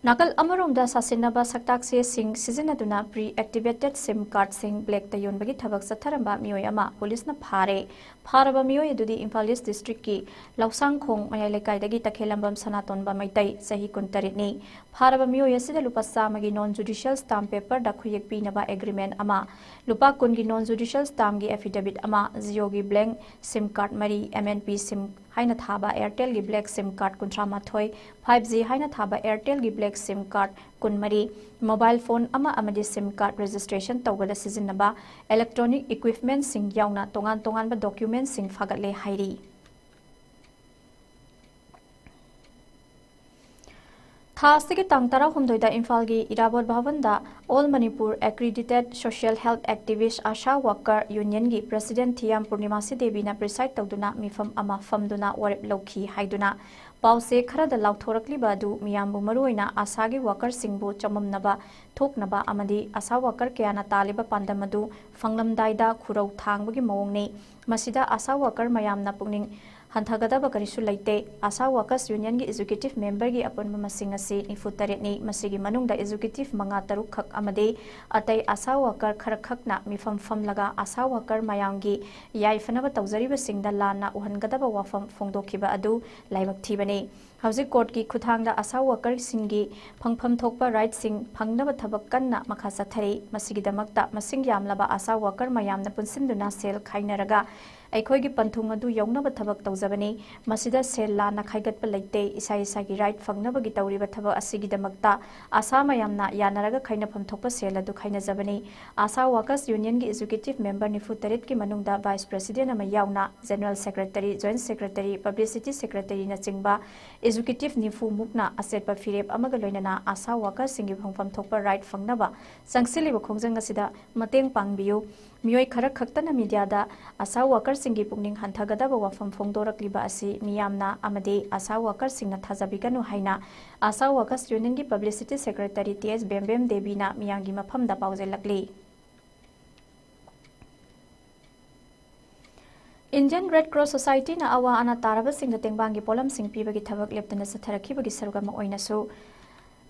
ꯅꯥꯀꯜ ꯑꯃꯔꯣꯝꯗ, ꯁꯥꯁꯤꯟꯅꯕ ꯁꯛꯇꯥꯛ ꯆꯦꯁꯤꯡ ꯁꯤꯖꯤꯟꯅꯗꯨꯅ pre activated SIM cardꯁꯤꯡ blackꯇ ꯌꯣꯟꯕꯒꯤ ꯊꯕꯛ ꯆꯠꯊꯔꯝꯕ ꯃꯤꯑꯣꯏ ꯑꯃ ꯄꯨꯂꯤꯁꯅ ꯐꯥꯔꯦ꯫ ꯐꯥꯔꯕ ꯃꯤꯑꯣꯏ ꯑꯗꯨꯗꯤ ꯏꯝꯐꯥꯜ East Districtꯀꯤ ꯂꯧꯁꯥꯡꯈꯣꯡ ꯃꯌꯥꯏ ꯂꯩꯀꯥꯏꯗꯒꯤ ꯇꯈꯦꯜꯂꯝꯕꯝ ꯁꯅꯥꯇꯣꯟꯕ ꯃꯩꯇꯩ, ꯆꯍꯤ ꯀꯨꯟꯇꯔꯦꯠꯅꯤ꯫ ꯐꯥꯔꯕ ꯃꯤꯑꯣꯏ ꯑꯁꯤꯗ ꯂꯨꯄꯥ ꯆꯥꯝꯃꯒꯤ non judicial stamp paperꯗ ꯈꯨꯌꯦꯛ ꯄꯤꯅꯕ agreement ꯑꯃ, ꯂꯨꯄꯥ ꯀꯨꯟꯒꯤ non judicial stampꯒꯤ affidavit ꯑꯃ, Jioꯒꯤ blank SIM card ꯃꯔꯤ, MNP SIM ꯍꯥꯏꯅ ꯊꯥꯕ Airtelꯒꯤ black SIM card ꯀꯨꯟꯊ꯭ꯔꯥ ꯃꯥꯊꯣꯏ, five G ꯍꯥꯏꯅ ꯊꯥꯕ Airtelꯒꯤ black SIM card ꯀꯨꯟꯃꯔꯤ, mobile phone ꯑꯃ ꯑꯃꯗꯤ SIM card registration ꯇꯧꯕꯗ ꯁꯤꯖꯤꯟꯅꯕ electronic equipmentꯁꯤꯡ ꯌꯥꯎꯅ ꯇꯣꯉꯥꯟ ꯇꯣꯉꯥꯟꯕ documentꯁꯤꯡ ꯐꯥꯒꯠꯂꯦ ꯍꯥꯏꯔꯤ꯫ ꯊꯥ ꯑꯁꯤꯒꯤ ꯇꯥꯡ ꯇꯔꯥꯍꯨꯝꯗꯣꯏꯗ ꯏꯝꯐꯥꯜꯒꯤ ꯏꯔꯥꯕꯣꯠ ꯚꯕꯟꯗ All Manipur Accredited Social Health Activist ASHA Worker Unionꯒꯤ President ꯊꯤꯌꯥꯝ ꯄꯨꯔꯅꯤꯃꯥꯁꯤ ꯗꯦꯕꯤꯅ preside ꯇꯧꯗꯨꯅ ꯃꯤꯐꯝ ꯑꯃ ꯐꯝꯗꯨꯅ ꯋꯥꯔꯦꯞ ꯂꯧꯈꯤ ꯍꯥꯏꯗꯨꯅ ꯄꯥꯎꯆꯦ ꯈꯔꯗ ꯂꯥꯎꯊꯣꯔꯛꯂꯤꯕ ꯑꯗꯨ ꯃꯤꯌꯥꯝꯕꯨ ꯃꯔꯨꯑꯣꯏꯅ ASHAꯒꯤ workerꯁꯤꯡꯕꯨ ꯆꯃꯝꯅꯕ ꯊꯣꯛꯅꯕ ꯑꯃꯗꯤ ASHA worker ꯀꯌꯥꯅ ꯇꯥꯜꯂꯤꯕ ꯄꯥꯟꯗꯝ ꯑꯗꯨ ꯐꯪꯂꯝꯗꯥꯏꯗ ꯈꯨꯔꯧ ꯊꯥꯡꯕꯒꯤ ꯃꯑꯣꯡꯅꯤ꯫ ꯃꯁꯤꯗ ASHA worker ꯃꯌꯥꯝꯅ ꯄꯨꯛꯅꯤꯡ ꯍꯟꯊꯒꯗꯕ ꯀꯔꯤꯁꯨ ꯂꯩꯇꯦ꯫ ASHA Workers Unionꯒꯤ executive memberꯒꯤ ꯑꯄꯨꯟꯕ ꯃꯁꯤꯡ ꯑꯁꯤ ꯅꯤꯐꯨ ꯇꯔꯦꯠꯅꯤ꯫ ꯃꯁꯤꯒꯤ ꯃꯅꯨꯡꯗ executive ꯃꯉꯥ ꯇꯔꯨꯛ ꯈꯛ ꯑꯃꯗꯤ ꯑꯇꯩ ASHA worker ꯈꯔ ꯈꯛꯅ ꯃꯤꯐꯝ ꯐꯝꯂꯒ ASHA worker ꯃꯌꯥꯝꯒꯤ ꯌꯥꯏꯐꯅꯕ ꯇꯧꯖꯔꯤꯕꯁꯤꯡꯗ ꯂꯥꯟꯅ ꯎꯍꯟꯒꯗꯕ ꯋꯥꯐꯝ ꯐꯣꯡꯗꯣꯛꯈꯤꯕ ꯑꯗꯨ ꯂꯥꯏꯕꯛ ꯊꯤꯕꯅꯤ꯫ ꯍꯧꯖꯤꯛ courtꯀꯤ ꯈꯨꯠꯊꯥꯡꯗ ASHA workerꯁꯤꯡꯒꯤ ꯐꯪꯐꯝ ꯊꯣꯛꯄ rightꯁꯤꯡ ꯐꯪꯅꯕ ꯊꯕꯛ ꯀꯟꯅ ꯃꯈꯥ ꯆꯠꯊꯔꯤ꯫ ꯃꯁꯤꯒꯤꯗꯃꯛꯇ ꯃꯁꯤꯡ ꯌꯥꯝꯂꯕ ASHA worker ꯃꯌꯥꯝꯅ ꯄꯨꯟꯁꯤꯟꯗꯨꯅ ꯁꯦꯜ ꯈꯥꯏꯅꯔꯒ ꯑꯩꯈꯣꯏꯒꯤ ꯄꯟꯊꯨꯡ ꯑꯗꯨ ꯌꯧꯅꯕ ꯊꯕꯛ ꯇꯧꯖꯕꯅꯤ꯫ ꯃꯁꯤꯗ ꯁꯦꯜ ꯂꯥꯟꯅ ꯈꯥꯏꯒꯠꯄ ꯂꯩꯇꯦ꯫ ꯏꯁꯥ ꯏꯁꯥꯒꯤ right ꯐꯪꯅꯕꯒꯤ ꯇꯧꯔꯤꯕ ꯊꯕꯛ ꯑꯁꯤꯒꯤꯗꯃꯛꯇ ASHA ꯃꯌꯥꯝꯅ ꯌꯥꯅꯔꯒ ꯈꯥꯏꯅꯐꯝ ꯊꯣꯛꯄ ꯁꯦꯜ ꯑꯗꯨ ꯈꯥꯏꯅꯖꯕꯅꯤ꯫ ASHA Workers Unionꯒꯤ executive member ꯅꯤꯐꯨ ꯇꯔꯦꯠꯀꯤ ꯃꯅꯨꯡꯗ vice president ꯑꯃ ꯌꯥꯎꯅ general secretary, joint secretary, publicity secretaryꯅꯆꯤꯡꯕ executive ꯅꯤꯐꯨ ꯃꯨꯛꯅ ꯑꯆꯦꯠꯄ ꯐꯤꯔꯦꯞ ꯑꯃꯒ ꯂꯣꯏꯅꯅ ASHA workerꯁꯤꯡꯒꯤ ꯐꯪꯐꯝ ꯊꯣꯛꯄ right ꯐꯪꯅꯕ ꯆꯪꯁꯤꯜꯂꯤꯕ ꯈꯣꯡꯖꯪ ꯑꯁꯤꯗ ꯃꯇꯦꯡ ꯄꯥꯡꯕꯤꯌꯨ꯫ ꯃꯤꯑꯣꯏ ꯈꯔ ꯈꯛꯇꯅ mediaꯗ ASHA workerꯁꯤꯡꯒꯤ ꯄꯨꯛꯅꯤꯡ ꯍꯟꯊꯒꯗꯕ ꯋꯥꯐꯝ ꯐꯣꯡꯗꯣꯔꯛꯂꯤꯕ ꯑꯁꯤ ꯃꯤꯌꯥꯝꯅ ꯑꯃꯗꯤ ASHA workerꯁꯤꯡꯅ ꯊꯥꯖꯕꯤꯒꯅꯨ ꯍꯥꯏꯅ ASHA Workers Unionꯒꯤ publicity secretary T S Bembem ꯗꯦꯕꯤꯅ ꯃꯤꯌꯥꯝꯒꯤ ꯃꯐꯝꯗ ꯄꯥꯎꯖꯦꯜꯂꯛꯂꯤ꯫ Indian Red Cross Societyꯅ ꯑꯋꯥ ꯑꯅꯥ ꯇꯥꯔꯕꯁꯤꯡꯗ ꯇꯦꯡꯕꯥꯡꯒꯤ ꯄꯣꯠꯂꯝꯁꯤꯡ ꯄꯤꯕꯒꯤ ꯊꯕꯛ ꯂꯦꯞꯇꯅ ꯆꯠꯊꯔꯛꯈꯤꯕꯒꯤ ꯁꯔꯨꯛ ꯑꯃ ꯑꯣꯏꯅꯁꯨ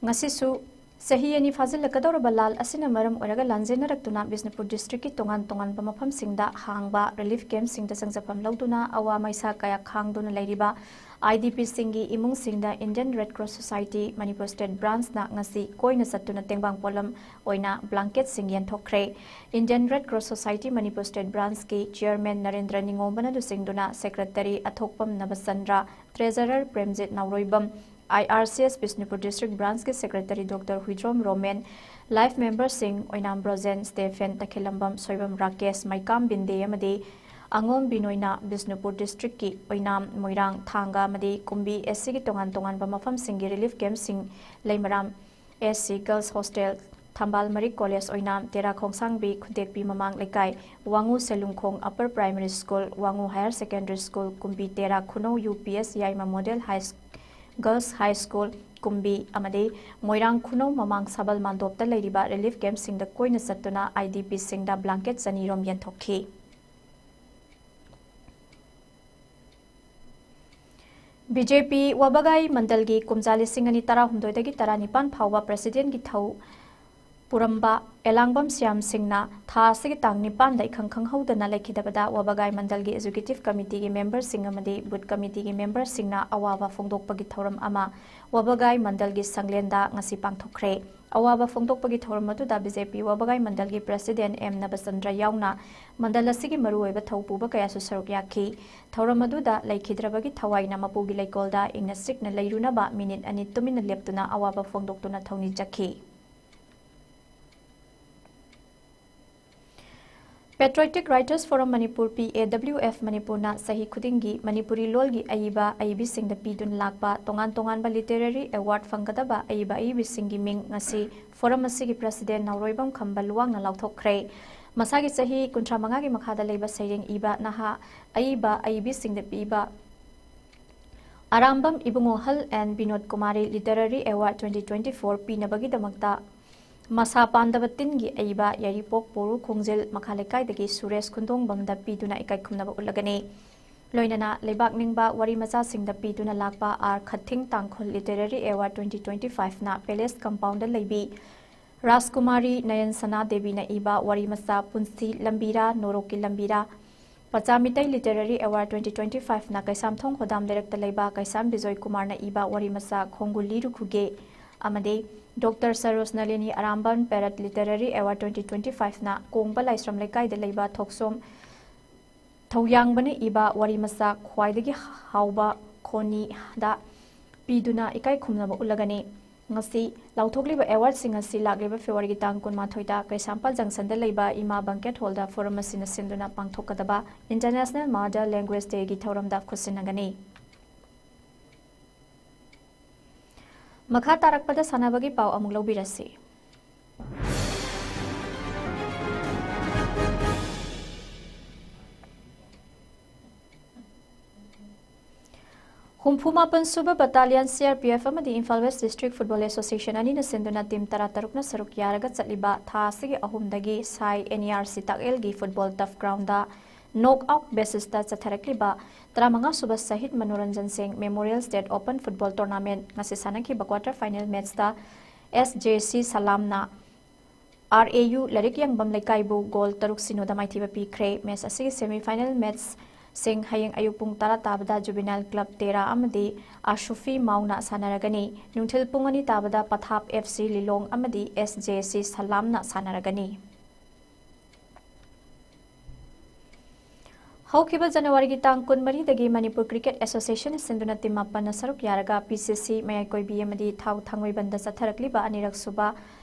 ꯉꯁꯤꯁꯨ ꯆꯍꯤ ꯑꯅꯤ ꯐꯥꯖꯤꯜꯂꯛꯀꯗꯧꯔꯕ ꯂꯥꯜ ꯑꯁꯤꯅ ꯃꯔꯝ ꯑꯣꯏꯔꯒ ꯂꯥꯟꯖꯦꯟꯅꯔꯛꯇꯨꯅ ꯕꯤꯁꯅꯨꯄꯨꯔ ꯗꯤꯁꯇ꯭ꯔꯤꯛꯀꯤ ꯇꯣꯉꯥꯟ ꯇꯣꯉꯥꯟꯕ ꯃꯐꯝꯁꯤꯡꯗ ꯍꯥꯡꯕ ꯔꯤꯂꯤꯐ ꯀꯦꯝꯞꯁꯤꯡꯗ ꯆꯪꯖꯐꯝ ꯂꯧꯗꯨꯅ ꯑꯋꯥ ꯃꯩꯁꯥ ꯀꯌꯥ ꯈꯥꯡꯗꯨꯅ ꯂꯩꯔꯤꯕ ꯑꯥꯏ ꯗꯤ ꯄꯤꯁꯤꯡꯒꯤ ꯏꯃꯨꯡꯁꯤꯡꯗ Indian red cross society Manipur state ꯕ꯭ꯔꯥꯟꯁꯅ ꯉꯁꯤ ꯀꯣꯏꯅ ꯆꯠꯇꯨꯅ ꯇꯦꯡꯕꯥꯡ ꯄꯣꯠꯂꯝ ꯑꯣꯏꯅ ꯕ꯭ꯂꯥꯡꯀꯦꯠꯁꯤꯡ ꯌꯦꯟꯊꯣꯛꯈ꯭ꯔꯦ꯫ Indian red cross society Manipur state ꯕ꯭ꯔꯥꯟꯁꯀꯤ ꯆꯤꯌꯔꯃꯦꯟ ꯅꯔꯦꯟꯗ꯭ꯔ ꯅꯤꯉꯣꯝꯕꯅ ꯂꯨꯆꯤꯡꯗꯨꯅ ꯁꯦꯀ꯭ꯔꯦꯇꯔꯤ ꯑꯊꯣꯛꯄꯝ ꯅꯕꯆꯟꯗ꯭ꯔ, ꯇ꯭ꯔꯦꯖꯔꯔ Premjit ꯅꯥꯎꯔꯣꯏꯕꯝ, I R C S Bishnupur district ꯕ꯭ꯔꯥꯟꯁꯀꯤ secretary doctor Huidrom Romen, life members ꯑꯣꯏꯅꯥꯝ ꯕ꯭ꯔꯣꯖꯦꯟ, ꯁ꯭ꯇꯦꯐꯦꯟ, ꯇꯈꯦꯂꯝꯕꯝ, ꯁꯣꯏꯕꯝ ꯔꯥꯀꯦꯁ, ꯃꯩꯀꯥꯝ ꯕꯤꯟꯗꯦ ꯑꯃꯗꯤ ꯑꯉꯣꯝ ꯕꯤꯅꯣꯏꯅ ꯕꯤꯁꯅꯨꯄꯨꯔ ꯗꯤꯁꯇ꯭ꯔꯤꯛꯀꯤ ꯑꯣꯏꯅꯥꯝ, ꯃꯣꯏꯔꯥꯡ, ꯊꯥꯡꯒ ꯑꯃꯗꯤ ꯀꯨꯝꯕꯤ ꯑꯦꯁ ꯁꯤꯒꯤ ꯇꯣꯉꯥꯟ ꯇꯣꯉꯥꯟꯕ ꯃꯐꯝꯁꯤꯡꯒꯤ ꯔꯤꯂꯤꯐ ꯀꯦꯝꯞꯁꯤꯡ, ꯂꯩꯃꯔꯥꯝ ꯑꯦꯁ ꯁꯤ ꯒꯔꯜꯁ ꯍꯣꯁꯇꯦꯜ, ꯊꯝꯕꯥꯜ ꯃꯔꯤꯛ ꯀꯣꯂꯦꯖ ꯑꯣꯏꯅꯥꯝ, ꯇꯦꯔꯥ ꯈꯣꯡꯁꯥꯡꯕꯤ, ꯈꯨꯟꯇꯦꯛꯄꯤ ꯃꯃꯥꯡ ꯂꯩꯀꯥꯏ, Wangoo Selungkhong upper primary school, Wangoo higher secondary school, Kumbi Tera Khunou U P S Yaima model high ꯁ꯭ꯀ-, ꯒꯔꯜꯁ ꯍꯥꯏ ꯁ꯭ꯀꯨꯜ, ꯀꯨꯝꯕꯤ ꯑꯃꯗꯤ ꯃꯣꯏꯔꯥꯡ ꯈꯨꯅꯧ ꯃꯃꯥꯡ ꯁꯕꯜ ꯃꯥꯟꯗꯣꯞꯇ ꯂꯩꯔꯤꯕ ꯔꯤꯂꯤꯐ ꯀꯦꯝꯞꯁꯤꯡꯗ ꯀꯣꯏꯅ ꯆꯠꯇꯨꯅ ꯑꯥꯏ ꯗꯤ ꯄꯤꯁꯤꯡꯗ ꯕ꯭ꯂꯥꯡꯀꯦꯠ ꯆꯅꯤ ꯔꯣꯝ ꯌꯦꯟꯊꯣꯛꯈꯤ꯫ ꯕꯤ ꯖꯦ ꯄꯤ ꯋꯥꯕꯒꯥꯏ ꯃꯟꯗꯜꯒꯤ ꯀꯨꯝꯖꯥ ꯂꯤꯁꯤꯡ ꯑꯅꯤ ꯇꯔꯥꯍꯨꯝꯗꯣꯏꯗꯒꯤ ꯇꯔꯥꯅꯤꯄꯥꯟ ꯐꯥꯎꯕ ꯄ꯭ꯔꯦꯁꯤꯗꯦꯟꯠꯀꯤ ꯊꯧ ꯄꯨꯔꯝꯕ ꯑꯦꯂꯥꯡꯕꯝ ꯁ꯭ꯌꯥꯝ ꯁꯤꯡꯅ ꯊꯥ ꯑꯁꯤꯒꯤ ꯇꯥꯡ ꯅꯤꯄꯥꯟꯗ ꯏꯈꯪ ꯈꯪꯍꯧꯗꯅ ꯂꯩꯈꯤꯗꯕꯗ ꯋꯥꯕꯒꯥꯏ ꯃꯟꯗꯜꯒꯤ ꯑꯦꯖꯨꯀꯦꯇꯤꯚ ꯀꯃꯤꯇꯤꯒꯤ ꯃꯦꯝꯕꯔꯁꯤꯡ ꯑꯃꯗꯤ ꯕꯨꯊ ꯀꯃꯤꯇꯤꯒꯤ ꯃꯦꯝꯕꯔꯁꯤꯡꯅ ꯑꯋꯥꯕ ꯐꯣꯡꯗꯣꯛꯄꯒꯤ ꯊꯧꯔꯝ ꯑꯃ ꯋꯥꯕꯒꯥꯏ ꯃꯟꯗꯜꯒꯤ ꯁꯪꯂꯦꯟꯗ ꯉꯁꯤ ꯄꯥꯡꯊꯣꯛꯈ꯭ꯔꯦ꯫ ꯑꯋꯥꯕ ꯐꯣꯡꯗꯣꯛꯄꯒꯤ ꯊꯧꯔꯝ ꯑꯗꯨꯗ ꯕꯤ ꯖꯦ ꯄꯤ ꯋꯥꯕꯒꯥꯏ ꯃꯟꯗꯜꯒꯤ ꯄ꯭ꯔꯦꯁꯤꯗꯦꯟꯠ ꯑꯦꯝ ꯅꯕꯆꯟꯗ꯭ꯔ ꯌꯥꯎꯅ ꯃꯟꯗꯜ ꯑꯁꯤꯒꯤ ꯃꯔꯨꯑꯣꯏꯕ ꯊꯧꯄꯨꯕ ꯀꯌꯥꯁꯨ ꯁꯔꯨꯛ ꯌꯥꯈꯤ꯫ ꯊꯧꯔꯝ ꯑꯗꯨꯗ ꯂꯩꯈꯤꯗ꯭ꯔꯕꯒꯤ ꯊꯋꯥꯏꯅ ꯃꯄꯨꯒꯤ ꯂꯩꯀꯣꯜꯗ ꯏꯪꯅ ꯆꯤꯛꯅ ꯂꯩꯔꯨꯅꯕ ꯃꯤꯅꯤꯠ ꯑꯅꯤ ꯇꯨꯃꯤꯟꯅ ꯂꯦꯞꯇꯨꯅ ꯑꯋꯥꯕ ꯐꯣꯡꯗꯣꯛꯇꯨꯅ ꯊꯧꯅꯤ ꯆꯠꯈꯤ꯫ Patriotic Writers Forum Manipur, P A W F ꯃꯅꯤꯄꯨꯔꯅ ꯆꯍꯤ ꯈꯨꯗꯤꯡꯒꯤ ꯃꯅꯤꯄꯨꯔꯤ ꯂꯣꯜꯒꯤ ꯑꯏꯕ ꯑꯏꯕꯤꯁꯤꯡꯗ ꯄꯤꯗꯨꯅ ꯂꯥꯛꯄ ꯇꯣꯉꯥꯟ ꯇꯣꯉꯥꯟꯕ literary award ꯐꯪꯒꯗꯕ ꯑꯏꯕ ꯑꯏꯕꯤꯁꯤꯡꯒꯤ ꯃꯤꯡ ꯉꯁꯤ ꯐꯣꯔꯝ ꯑꯁꯤꯒꯤ ꯄ꯭ꯔꯦꯁꯤꯗꯦꯟꯠ ꯅꯥꯎꯔꯣꯏꯕꯝ ꯈꯝꯕ ꯂꯨꯋꯥꯡꯅ ꯂꯥꯎꯊꯣꯛꯈ꯭ꯔꯦ꯫ ꯃꯁꯥꯒꯤ ꯆꯍꯤ ꯀꯨꯟꯊ꯭ꯔꯥ ꯃꯉꯥꯒꯤ ꯃꯈꯥꯗ ꯂꯩꯕ ꯁꯩꯔꯦꯡ ꯏꯕ ꯅꯍꯥ ꯑꯏꯕ ꯑꯏꯕꯤꯁꯤꯡꯗ ꯄꯤꯕ Arambam Ibungohal N Binod Kumari Literary Award twenty twenty-four ꯄꯤꯅꯕꯒꯤꯗꯃꯛꯇ ꯃꯁꯥ ꯄꯥꯟꯗꯕ ꯇꯤꯟꯒꯤ ꯑꯏꯕ ꯌꯥꯏꯔꯤꯄꯣꯛ ꯄꯣꯔꯨ ꯈꯣꯡꯖꯤꯜ ꯃꯈꯥ ꯂꯩꯀꯥꯏꯗꯒꯤ ꯁꯨꯔꯦꯁ ꯈꯨꯟꯗꯣꯡꯕꯝꯗ ꯄꯤꯗꯨꯅ ꯏꯀꯥꯏ ꯈꯨꯝꯅꯕ ꯎꯠꯂꯒꯅꯤ꯫ ꯂꯣꯏꯅꯅ ꯂꯩꯕꯥꯛ ꯅꯤꯡꯕ ꯋꯥꯔꯤ ꯃꯆꯥꯁꯤꯡꯗ ꯄꯤꯗꯨꯅ ꯂꯥꯛꯄ R Khathing Tangkhul literary award twenty twenty ꯐꯥꯏꯚꯅ ꯄꯦꯂꯦꯁ ꯀꯝꯄꯥꯎꯟꯗ ꯂꯩꯕꯤ ꯔꯥꯖꯀꯨꯃꯥꯔꯤ ꯅꯌꯟ ꯁꯅꯥ ꯗꯦꯕꯤꯅ ꯏꯕ ꯋꯥꯔꯤ ꯃꯆꯥ ꯄꯨꯟꯁꯤ ꯂꯝꯕꯤꯔꯥ ꯅꯣꯔꯣꯛꯀꯤ ꯂꯝꯕꯤꯔꯥ, ꯄꯆꯥ Meitei literary award twenty twenty ꯐꯥꯏꯚꯅ ꯀꯩꯁꯥꯝꯊꯣꯡ ꯍꯣꯗꯥꯝ ꯂꯩꯔꯛꯇ ꯂꯩꯕ ꯀꯩꯁꯥꯝ ꯕꯤꯖꯣꯏ ꯀꯨꯃꯥꯔꯅ ꯏꯕ ꯋꯥꯔꯤ ꯃꯆꯥ ꯈꯣꯡꯒꯨꯜꯂꯤ ꯔꯨꯈꯨꯒꯦ ꯑꯃꯗꯤ ꯗꯣꯛꯇꯔ ꯁꯔꯣꯖ ꯅꯂꯤꯅꯤ ꯑꯔꯥꯝꯕꯟ ꯄꯦꯔꯠ ꯂꯤꯇꯔꯦꯔꯤ ꯑꯦꯋꯥꯔꯗ ꯇ꯭ꯋꯦꯟꯇꯤ ꯇ꯭ꯋꯦꯟꯇꯤ ꯐꯥꯏꯚꯅ ꯀꯣꯡꯕ ꯂꯥꯏꯁ꯭ꯔꯝ ꯂꯩꯀꯥꯏꯗ ꯂꯩꯕ ꯊꯣꯛꯁꯣꯝ ꯊꯧꯌꯥꯡꯕꯅ ꯏꯕ ꯋꯥꯔꯤ ꯃꯆꯥ ꯈ꯭ꯋꯥꯏꯗꯒꯤ ꯍꯥꯎꯕ ꯈꯣꯅꯤꯗ ꯄꯤꯗꯨꯅ ꯏꯀꯥꯏ ꯈꯨꯝꯅꯕ ꯎꯠꯂꯒꯅꯤ꯫ ꯉꯁꯤ ꯂꯥꯎꯊꯣꯛꯂꯤꯕ ꯑꯦꯋꯥꯔꯗꯁꯤꯡ ꯑꯁꯤ ꯂꯥꯛꯂꯤꯕ ꯐꯦꯕ꯭ꯔꯨꯋꯥꯔꯤꯒꯤ ꯇꯥꯡ ꯀꯨꯟꯃꯥꯊꯣꯏꯗ ꯀꯩꯁꯥꯝꯄꯥꯜ ꯖꯪꯁꯟꯗ ꯂꯩꯕ ꯏꯃꯥ ꯕꯪꯀꯦꯠ ꯍꯣꯜꯗ ꯐꯣꯔꯝ ꯑꯁꯤꯅ ꯁꯤꯟꯗꯨꯅ ꯄꯥꯡꯊꯣꯛꯀꯗꯕ ꯏꯟꯇꯔꯅꯦꯁꯅꯦꯜ ꯃꯥꯗꯔ ꯂꯦꯡꯒ꯭ꯋꯦꯖ ꯗꯦꯒꯤ ꯊꯧꯔꯝꯗ ꯈꯨꯠꯁꯤꯟꯅꯒꯅꯤ꯫ ꯃꯈꯥ ꯇꯥꯔꯛꯄꯗ ꯁꯥꯟꯅꯕꯒꯤ ꯄꯥꯎ ꯑꯃꯨꯛ ꯂꯧꯕꯤꯔꯁꯤ꯫ ꯍꯨꯝꯐꯨ ꯃꯥꯄꯟ ꯁꯨꯕ battalion C R P F ꯑꯃꯗꯤ Imphal west district football association ꯑꯅꯤꯅ ꯁꯤꯟꯗꯨꯅ ꯇꯤꯝ ꯇꯔꯥ ꯇꯔꯨꯛꯅ ꯁꯔꯨꯛ ꯌꯥꯔꯒ ꯆꯠꯂꯤꯕ ꯊꯥ ꯑꯁꯤꯒꯤ ꯑꯍꯨꯝꯗꯒꯤ ꯁꯥꯏ ꯑꯦꯟ ꯏ ꯑꯥꯔ ꯁꯤ ꯇꯥꯛꯑꯦꯜꯒꯤ football turf ground knock out ꯕꯦꯁꯤꯁꯇ ꯆꯠꯊꯔꯛꯂꯤꯕ ꯇꯔꯥꯃꯉꯥ ꯁꯨꯕ Shahid Manoranjan Singh memorial state open football tournament ꯉꯁꯤ ꯁꯥꯟꯅꯈꯤꯕ ꯀ꯭ꯋꯥꯔꯇꯔ ꯐꯥꯏꯅꯦꯜ ꯃꯦꯠꯆꯇ ꯑꯦꯁ ꯖꯦ ꯁꯤ ꯁꯂꯥꯝꯅ ꯑꯥꯔ ꯑꯦ ꯌꯨ ꯂꯥꯏꯔꯤꯛ ꯌꯥꯡꯕꯝ ꯂꯩꯀꯥꯏꯕꯨ ꯒꯣꯜ ꯇꯔꯨꯛ ꯁꯤꯅꯣꯗ ꯃꯥꯏꯊꯤꯕ ꯄꯤꯈ꯭ꯔꯦ꯫ ꯃꯦꯠꯆ ꯑꯁꯤꯒꯤ ꯁꯦꯃꯤ ꯐꯥꯏꯅꯦꯜ ꯃꯦꯠꯆꯁꯤꯡ ꯍꯌꯦꯡ ꯑꯌꯨꯛ ꯄꯨꯡ ꯇꯔꯥ ꯇꯥꯕꯗ ꯖꯨꯕꯤꯅꯥꯏꯜ ꯀ꯭ꯂꯕ ꯇꯦꯔꯥ ꯑꯃꯗꯤ ꯑꯁꯨꯐꯤ ꯃꯥꯎꯅ ꯁꯥꯟꯅꯔꯒꯅꯤ꯫ ꯅꯨꯡꯊꯤꯜ ꯄꯨꯡ ꯑꯅꯤ ꯇꯥꯕꯗ ꯄꯊꯥꯞ ꯑꯦꯐ ꯁꯤ ꯂꯤꯂꯣꯡ ꯑꯃꯗꯤ ꯑꯦꯁ ꯖꯦ ꯁꯤ ꯁꯂꯥꯝꯅ ꯁꯥꯟꯅꯔꯒꯅꯤ꯫ ꯍꯧꯈꯤꯕ ꯖꯅꯋꯥꯔꯤꯒꯤ ꯇꯥꯡ ꯀꯨꯟꯃꯔꯤꯗꯒꯤ ꯃꯅꯤꯄꯨꯔ ꯀ꯭ꯔꯤꯀꯦꯠ ꯑꯦꯁꯣꯁꯤꯌꯦꯁꯟꯅ ꯁꯤꯟꯗꯨꯅ ꯇꯤꯝ ꯃꯥꯄꯟꯅ ꯁꯔꯨꯛ ꯌꯥꯔꯒ ꯄꯤ ꯁꯤ ꯁꯤ, ꯃꯌꯥꯏ ꯀꯣꯏꯕꯤ ꯑꯃꯗꯤ ꯊꯥꯎ ꯊꯥꯡꯃꯩꯕꯟꯗ ꯆꯠꯊꯔꯛꯂꯤꯕ ꯑꯅꯤꯔꯛ ꯁꯨꯕ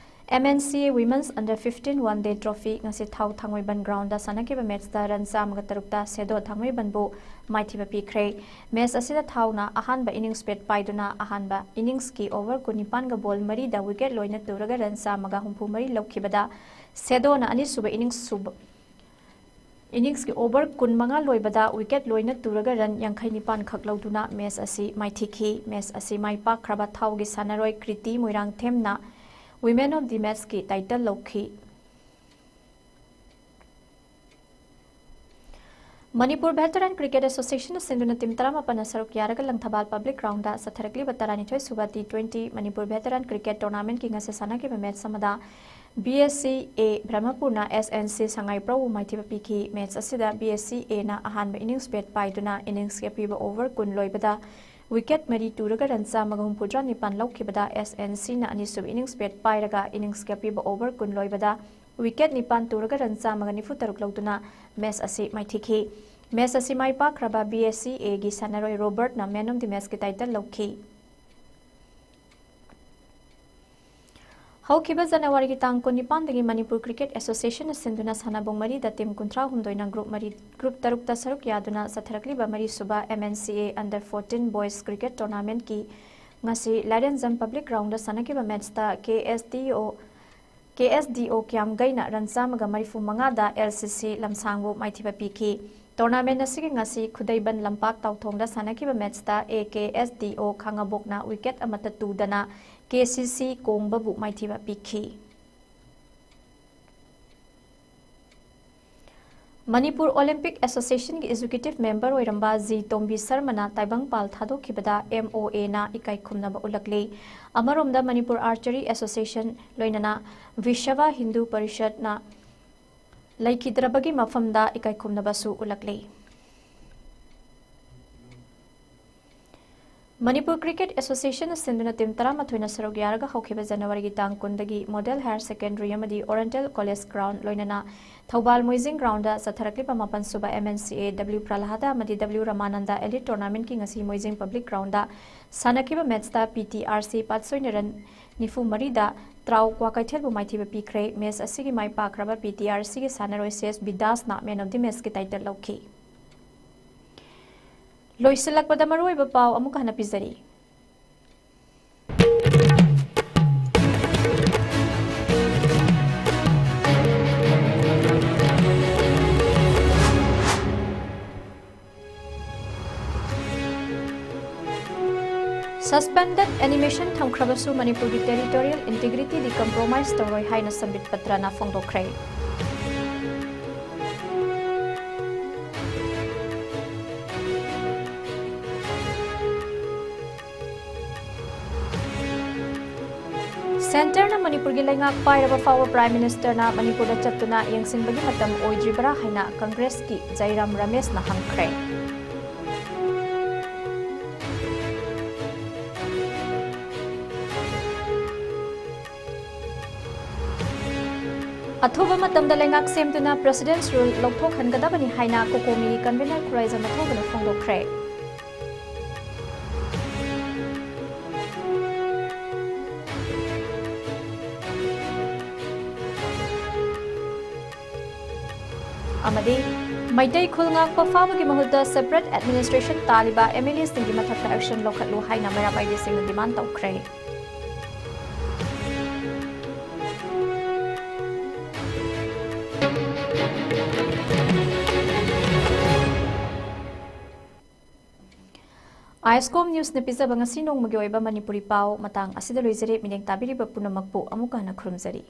M N C A women's under fifteen one day trophy ꯉꯁꯤ ꯊꯥꯎ ꯊꯥꯡꯃꯩꯕꯟ ꯒ꯭ꯔꯥꯎꯟꯗ ꯁꯥꯟꯅꯈꯤꯕ ꯃꯦꯠꯆꯇ ꯔꯟ ꯆꯥꯝꯃꯒ ꯇꯔꯨꯛꯇ ꯁꯦꯗꯣ ꯊꯥꯡꯃꯩꯕꯟꯕꯨ ꯃꯥꯏꯊꯤꯕ ꯄꯤꯈ꯭ꯔꯦ꯫ ꯃꯦꯠꯆ ꯑꯁꯤꯗ ꯊꯥꯎꯅ ꯑꯍꯥꯟꯕ ꯏꯅꯤꯡꯁ ꯕꯦꯠ ꯄꯥꯏꯗꯨꯅ ꯑꯍꯥꯟꯕ ꯏꯅꯤꯡꯁꯀꯤ ꯑꯣꯚꯔ ꯀꯨꯟꯅꯤꯄꯥꯟꯒ ꯕꯣꯜ ꯃꯔꯤꯗ ꯋꯤꯀꯦꯠ ꯂꯣꯏꯅ ꯇꯨꯔꯒ ꯔꯟ ꯆꯥꯝꯃꯒ ꯍꯨꯝꯐꯨ ꯃꯔꯤ ꯂꯧꯈꯤꯕꯗ ꯁꯦꯗꯣꯅ ꯑꯅꯤꯁꯨꯕ ꯏꯅꯤꯡꯁ ꯁꯨꯕ ꯏꯅꯤꯡꯁꯀꯤ ꯑꯣꯚꯔ ꯀꯨꯟꯃꯉꯥ ꯂꯣꯏꯕꯗ ꯋꯤꯀꯦꯠ ꯂꯣꯏꯅ ꯇꯨꯔꯒ ꯔꯟ ꯌꯥꯡꯈꯩ ꯅꯤꯄꯥꯟ ꯈꯛ ꯂꯧꯗꯨꯅ ꯃꯦꯆ ꯑꯁꯤ ꯃꯥꯏꯊꯤꯈꯤ꯫ ꯃꯦꯆ ꯑꯁꯤ ꯃꯥꯏ ꯄꯥꯛꯈ꯭ꯔꯕ ꯊꯥꯎꯒꯤ ꯁꯥꯟꯅꯔꯣꯏ ꯀ꯭ꯔꯤꯇꯤ ꯃꯣꯏꯔꯥꯡꯊꯦꯝꯅ Women of the Matchꯀꯤ ꯇꯥꯏꯇꯜ ꯂꯧꯈꯤ꯫ ꯃꯅꯤꯄꯨꯔ ꯚꯦꯇꯔꯥꯟ ꯀ꯭ꯔꯤꯀꯦꯠ ꯑꯦꯁꯣꯁꯤꯌꯦꯁꯟꯅ ꯁꯤꯟꯗꯨꯅ ꯇꯤꯝ ꯇꯔꯥꯃꯥꯄꯟꯅ ꯁꯔꯨꯛ ꯌꯥꯔꯒ ꯂꯪꯊꯕꯥꯜ ꯄꯕ꯭ꯂꯤꯛ ꯒ꯭ꯔꯥꯎꯟꯗ ꯆꯠꯊꯔꯛꯂꯤꯕ ꯇꯔꯥꯅꯤꯊꯣꯏ ꯁꯨꯕ T twenty Manipur veteran cricket ꯇꯣꯔꯅꯥꯃꯦꯟꯠꯀꯤ ꯉꯁꯤ ꯁꯥꯟꯅꯈꯤꯕ ꯃꯦꯆ ꯑꯃꯗ ꯕꯤ ꯑꯦꯁ ꯁꯤ ꯑꯦ ꯕ꯭ꯔꯍꯃꯄꯨꯔꯅ ꯑꯦꯁ ꯑꯦꯟ ꯁꯤ ꯁꯉꯥꯏꯄ꯭ꯔꯧꯕꯨ ꯃꯥꯏꯊꯤꯕ ꯄꯤꯈꯤ꯫ ꯃꯦꯆ ꯑꯁꯤꯗ ꯕꯤ ꯑꯦꯁ ꯁꯤ ꯑꯦꯅ ꯑꯍꯥꯟꯕ ꯏꯅꯤꯡꯁ ꯕꯦꯠ ꯄꯥꯏꯗꯨꯅ ꯏꯅꯤꯡꯁꯀꯤ ꯑꯄꯤꯕ ꯑꯣꯚꯔ ꯀꯨꯟ ꯂꯣꯏꯕꯗ ꯋꯤꯀꯦꯠ ꯃꯔꯤ ꯇꯨꯔꯒ ꯔꯟ ꯆꯥꯝꯃꯒ ꯍꯨꯝꯐꯨꯇꯔꯥ ꯅꯤꯄꯥꯟ ꯂꯧꯈꯤꯕꯗ ꯑꯦꯁ ꯑꯦꯟ ꯁꯤꯅ ꯑꯅꯤꯁꯨꯕ ꯏꯅꯤꯡꯁ ꯕꯦꯠ ꯄꯥꯏꯔꯒ ꯏꯅꯤꯡꯁꯀꯤ ꯑꯄꯤꯕ ꯑꯣꯚꯔ ꯀꯨꯟ ꯂꯣꯏꯕꯗ ꯋꯤꯀꯦꯠ ꯅꯤꯄꯥꯟ ꯇꯨꯔꯒ ꯔꯟ ꯆꯥꯝꯃꯒ ꯅꯤꯐꯨ ꯇꯔꯨꯛ ꯂꯧꯗꯨꯅ ꯃꯦꯆ ꯑꯁꯤ ꯃꯥꯏꯊꯤꯈꯤ꯫ ꯃꯦꯆ ꯑꯁꯤ ꯃꯥꯏ ꯄꯥꯛꯈ꯭ꯔꯕ ꯕꯤ ꯑꯦꯁ ꯁꯤ ꯑꯦꯒꯤ ꯁꯥꯟꯅꯔꯣꯏ ꯔꯣꯕꯔꯠꯅ ꯃꯦꯟ ꯑꯣꯐ ꯗꯤ ꯃꯦꯆꯀꯤ ꯇꯥꯏꯇꯜ ꯂꯧꯈꯤ꯫ ꯍꯧꯈꯤꯕ ꯖꯅꯋꯥꯔꯤꯒꯤ ꯇꯥꯡ ꯀꯨꯟꯅꯤꯄꯥꯟꯗꯒꯤ ꯃꯅꯤꯄꯨꯔ ꯀ꯭ꯔꯤꯀꯦꯠ ꯑꯦꯁꯣꯁꯤꯌꯦꯁꯟꯅ ꯁꯤꯟꯗꯨꯅ ꯁꯥꯟꯅꯄꯨꯡ ꯃꯔꯤꯗ ꯇꯤꯝ ꯀꯨꯟꯊ꯭ꯔꯥ ꯍꯨꯝꯗꯣꯏꯅ ꯒ꯭ꯔꯨꯞ ꯃꯔꯤ, ꯒ꯭ꯔꯨꯞ ꯇꯔꯨꯛꯇ ꯁꯔꯨꯛ ꯌꯥꯗꯨꯅ ꯆꯠꯊꯔꯛꯂꯤꯕ ꯃꯔꯤꯁꯨꯕ ꯑꯦꯝ ꯑꯦꯟ ꯁꯤ ꯑꯦ ꯑꯟꯗꯔ ꯐꯣꯔꯇꯤꯟ ꯕꯣꯏꯁ ꯀ꯭ꯔꯤꯀꯦꯠ ꯇꯣꯔꯅꯥꯃꯦꯟꯠꯀꯤ ꯉꯁꯤ ꯂꯥꯏꯔꯦꯟꯖꯝ ꯄꯕ꯭ꯂꯤꯛ ꯒ꯭ꯔꯥꯎꯟꯗ ꯁꯥꯟꯅꯈꯤꯕ ꯃꯦꯆꯇ ꯀꯦ ꯑꯦꯁ ꯗꯤ ꯑꯣ, ꯀꯦ ꯑꯦꯁ ꯗꯤ ꯑꯣ ꯀ꯭ꯌꯥꯝꯒꯩꯅ ꯔꯟ ꯆꯥꯝꯃꯒ ꯃꯔꯤꯐꯨ ꯃꯉꯥꯗ ꯑꯦꯜ ꯁꯤ ꯁꯤ ꯂꯝꯁꯥꯡꯕꯨ ꯃꯥꯏꯊꯤꯕ ꯄꯤꯈꯤ꯫ ꯇꯣꯔꯅꯥꯃꯦꯟꯠ ꯑꯁꯤꯒꯤ ꯉꯁꯤ ꯈꯨꯗꯩꯕꯟ ꯂꯝꯄꯥꯛ ꯇꯥꯎꯊꯣꯡꯗ ꯁꯥꯟꯅꯈꯤꯕ ꯃꯦꯆꯇ ꯑꯦ ꯀꯦ ꯑꯦꯁ ꯗꯤ ꯑꯣ ꯈꯥꯉꯕꯣꯛꯅ ꯋꯤꯀꯦꯠ ꯑꯃꯠꯇ ꯇꯨꯗꯅ ꯀꯦ ꯁꯤ ꯁꯤ ꯀꯣꯡꯕꯕꯨ ꯃꯥꯏꯊꯤꯕ ꯄꯤꯈꯤ꯫ ꯃꯅꯤꯄꯨꯔ ꯑꯣꯂꯤꯝꯄꯤꯛ ꯑꯦꯁꯣꯁꯤꯌꯦꯁꯟꯒꯤ ꯑꯦꯛꯖꯤꯀ꯭ꯌꯨꯇꯤꯚ ꯃꯦꯝꯕꯔ ꯑꯣꯏꯔꯝꯕ ꯖꯤ ꯇꯣꯝꯕꯤ ꯁꯔꯃꯅ ꯇꯥꯏꯕꯪꯄꯥꯜ ꯊꯥꯗꯣꯛꯈꯤꯕꯗ ꯑꯦꯝ ꯑꯣ ꯑꯦꯅ ꯏꯀꯥꯏ ꯈꯨꯝꯅꯕ ꯎꯠꯂꯛꯂꯤ꯫ ꯑꯃꯔꯣꯝꯗ ꯃꯅꯤꯄꯨꯔ ꯑꯥꯔꯆꯔꯤ ꯑꯦꯁꯣꯁꯤꯌꯦꯁꯟ ꯂꯣꯏꯅꯅ ꯚꯤꯁ꯭ꯋ ꯍꯤꯟꯗꯨ ꯄꯔꯤꯁꯠꯅ ꯂꯩꯈꯤꯗ꯭ꯔꯕꯒꯤ ꯃꯐꯝꯗ ꯏꯀꯥꯏ ꯈꯨꯝꯅꯕꯁꯨ ꯎꯠꯂꯛꯂꯤ꯫ ꯃꯅꯤꯄꯨꯔ ꯀ꯭ꯔꯤꯀꯦꯠ ꯑꯦꯁꯣꯁꯤꯌꯦꯁꯟꯅ ꯁꯤꯟꯗꯨꯅ ꯇꯤꯝ ꯇꯔꯥꯃꯥꯊꯣꯏꯅ ꯁꯔꯨꯛ ꯌꯥꯔꯒ ꯍꯧꯈꯤꯕ ꯖꯅꯋꯥꯔꯤꯒꯤ ꯇꯥꯡ ꯀꯨꯟꯗꯒꯤ ꯃꯣꯗꯦꯜ ꯍꯥꯌꯔ ꯁꯦꯀꯦꯟꯗꯔꯤ ꯑꯃꯗꯤ ꯑꯣꯔꯤꯌꯦꯟꯇꯦꯜ ꯀꯣꯂꯦꯖ ꯒ꯭ꯔꯥꯎꯟ ꯂꯣꯏꯅꯅ ꯊꯧꯕꯥꯜ ꯃꯣꯏꯖꯤꯡ ꯒ꯭ꯔꯥꯎꯟꯗ ꯆꯠꯊꯔꯛꯂꯤꯕ ꯃꯥꯄꯟ ꯁꯨꯕ ꯑꯦꯝ ꯑꯦꯟ ꯁꯤ ꯑꯦ ꯗꯕ꯭ꯂꯤꯎ ꯄ꯭ꯔꯂꯍꯥꯗ ꯑꯃꯗꯤ ꯗꯕ꯭ꯂꯤꯎ ꯔꯃꯥꯅꯟꯗ ꯑꯦꯂꯤꯠ ꯇꯣꯔꯅꯥꯃꯦꯟꯠꯀꯤ ꯉꯁꯤ ꯃꯣꯏꯖꯤꯡ ꯄꯕ꯭ꯂꯤꯛ ꯒ꯭ꯔꯥꯎꯟꯗ ꯁꯥꯟꯅꯈꯤꯕ ꯃꯦꯆꯇ P T R C ꯄꯥꯠꯁꯣꯏꯅ run ꯅꯤꯐꯨ ꯃꯔꯤꯗ ꯇ꯭ꯔꯥꯎ ꯀ꯭ꯋꯥꯀꯩꯊꯦꯜꯕꯨ ꯃꯥꯏꯊꯤꯕ ꯄꯤꯈ꯭ꯔꯦ꯫ ꯃꯦꯆ ꯑꯁꯤꯒꯤ ꯃꯥꯏ ꯄꯥꯛꯈ꯭ꯔꯕ ꯄꯤ ꯇꯤ ꯑꯥꯔ ꯁꯤꯒꯤ ꯁꯥꯟꯅꯔꯣꯏ ꯁꯦꯁ ꯕꯤꯗꯥꯁꯅ ꯃꯦꯟ ꯑꯣꯐ ꯗꯤ ꯃꯦꯆꯀꯤ ꯇꯥꯏꯇꯜ ꯂꯧꯈꯤ꯫ ꯂꯣꯏꯁꯤꯜꯂꯛꯄꯗ ꯃꯔꯨꯑꯣꯏꯕ ꯄꯥꯎ ꯑꯃꯨꯛ ꯍꯟꯅ ꯄꯤꯖꯔꯤ꯫ Suspended animation ꯊꯝꯈ꯭ꯔꯕꯁꯨ ꯃꯅꯤꯄꯨꯔꯒꯤ territorial integrityꯗꯤ compromise ꯇꯧꯔꯣꯏ ꯍꯥꯏꯅ ꯁꯝꯕꯤꯠ ꯄꯇ꯭ꯔꯅ ꯐꯣꯡꯗꯣꯛꯈ꯭ꯔꯦ꯫ ꯁꯦꯟꯇꯔꯅ ꯃꯅꯤꯄꯨꯔꯒꯤ ꯂꯩꯉꯥꯛ ꯄꯥꯏꯔꯕ ꯐꯥꯎꯕ ꯄ꯭ꯔꯥꯏꯝ ꯃꯤꯅꯤꯁꯇꯔꯅ ꯃꯅꯤꯄꯨꯔꯗ ꯆꯠꯇꯨꯅ ꯌꯦꯡꯁꯤꯟꯕꯒꯤ ꯃꯇꯝ ꯑꯣꯏꯗ꯭ꯔꯤꯕꯔꯥ ꯍꯥꯏꯅ ꯀꯪꯒ꯭ꯔꯦꯁꯀꯤ ꯖꯥꯏꯔꯥꯝ ꯔꯃꯦꯁꯅ ꯍꯪꯈ꯭ꯔꯦ꯫ ꯑꯊꯨꯕ ꯃꯇꯝꯗ ꯂꯩꯉꯥꯛ ꯁꯦꯝꯗꯨꯅ ꯄ꯭ꯔꯦꯁꯤꯗꯦꯟꯠꯁ ꯔꯨꯜ ꯂꯧꯊꯣꯛꯍꯟꯒꯗꯕꯅꯤ ꯍꯥꯏꯅ ꯀꯣꯀꯣꯃꯤꯒꯤ ꯀꯟꯚꯤꯅꯔ ꯈꯨꯔꯥꯏꯖꯝ ꯑꯊꯧꯕꯅ ꯐꯣꯡꯗꯣꯛꯈ꯭ꯔꯦ꯫ ꯑꯃꯗꯤ ꯃꯩꯇꯩ ꯈꯨꯜ ꯉꯥꯛꯄ ꯐꯥꯕꯒꯤ ꯃꯍꯨꯠꯇ ꯁꯦꯄꯔꯦꯠ ꯑꯦꯗꯃꯤꯅꯤꯁꯇ꯭ꯔꯦꯁꯟ ꯇꯥꯜꯂꯤꯕ ꯑꯦꯝ ꯑꯦꯜ ꯑꯦꯁꯤꯡꯒꯤ ꯃꯊꯛꯇ ꯑꯦꯛꯁꯟ ꯂꯧꯈꯠꯂꯨ ꯍꯥꯏꯅ ꯃꯩꯔꯥ ꯄꯥꯏꯕꯤꯁꯤꯡꯅ ꯗꯤꯃꯥꯟ ꯇꯧꯈ꯭ꯔꯦ꯫ ꯑꯥꯏ ꯑꯦꯁ ꯀꯣꯝ ꯅ꯭ꯌꯨꯁꯅ ꯄꯤꯖꯕ ꯉꯁꯤ ꯅꯣꯡꯃꯒꯤ ꯑꯣꯏꯕ ꯃꯅꯤꯄꯨꯔꯤ ꯄꯥꯎ ꯃꯇꯥꯡ ꯑꯁꯤꯗ ꯂꯣꯏꯖꯔꯦ꯫ ꯃꯤꯠꯌꯦꯡ ꯇꯥꯕꯤꯔꯤꯕ ꯄꯨꯝꯅꯃꯛꯄꯨ ꯑꯃꯨꯛꯀ ꯍꯟꯅ ꯈꯨꯔꯨꯝꯖꯔꯤ꯫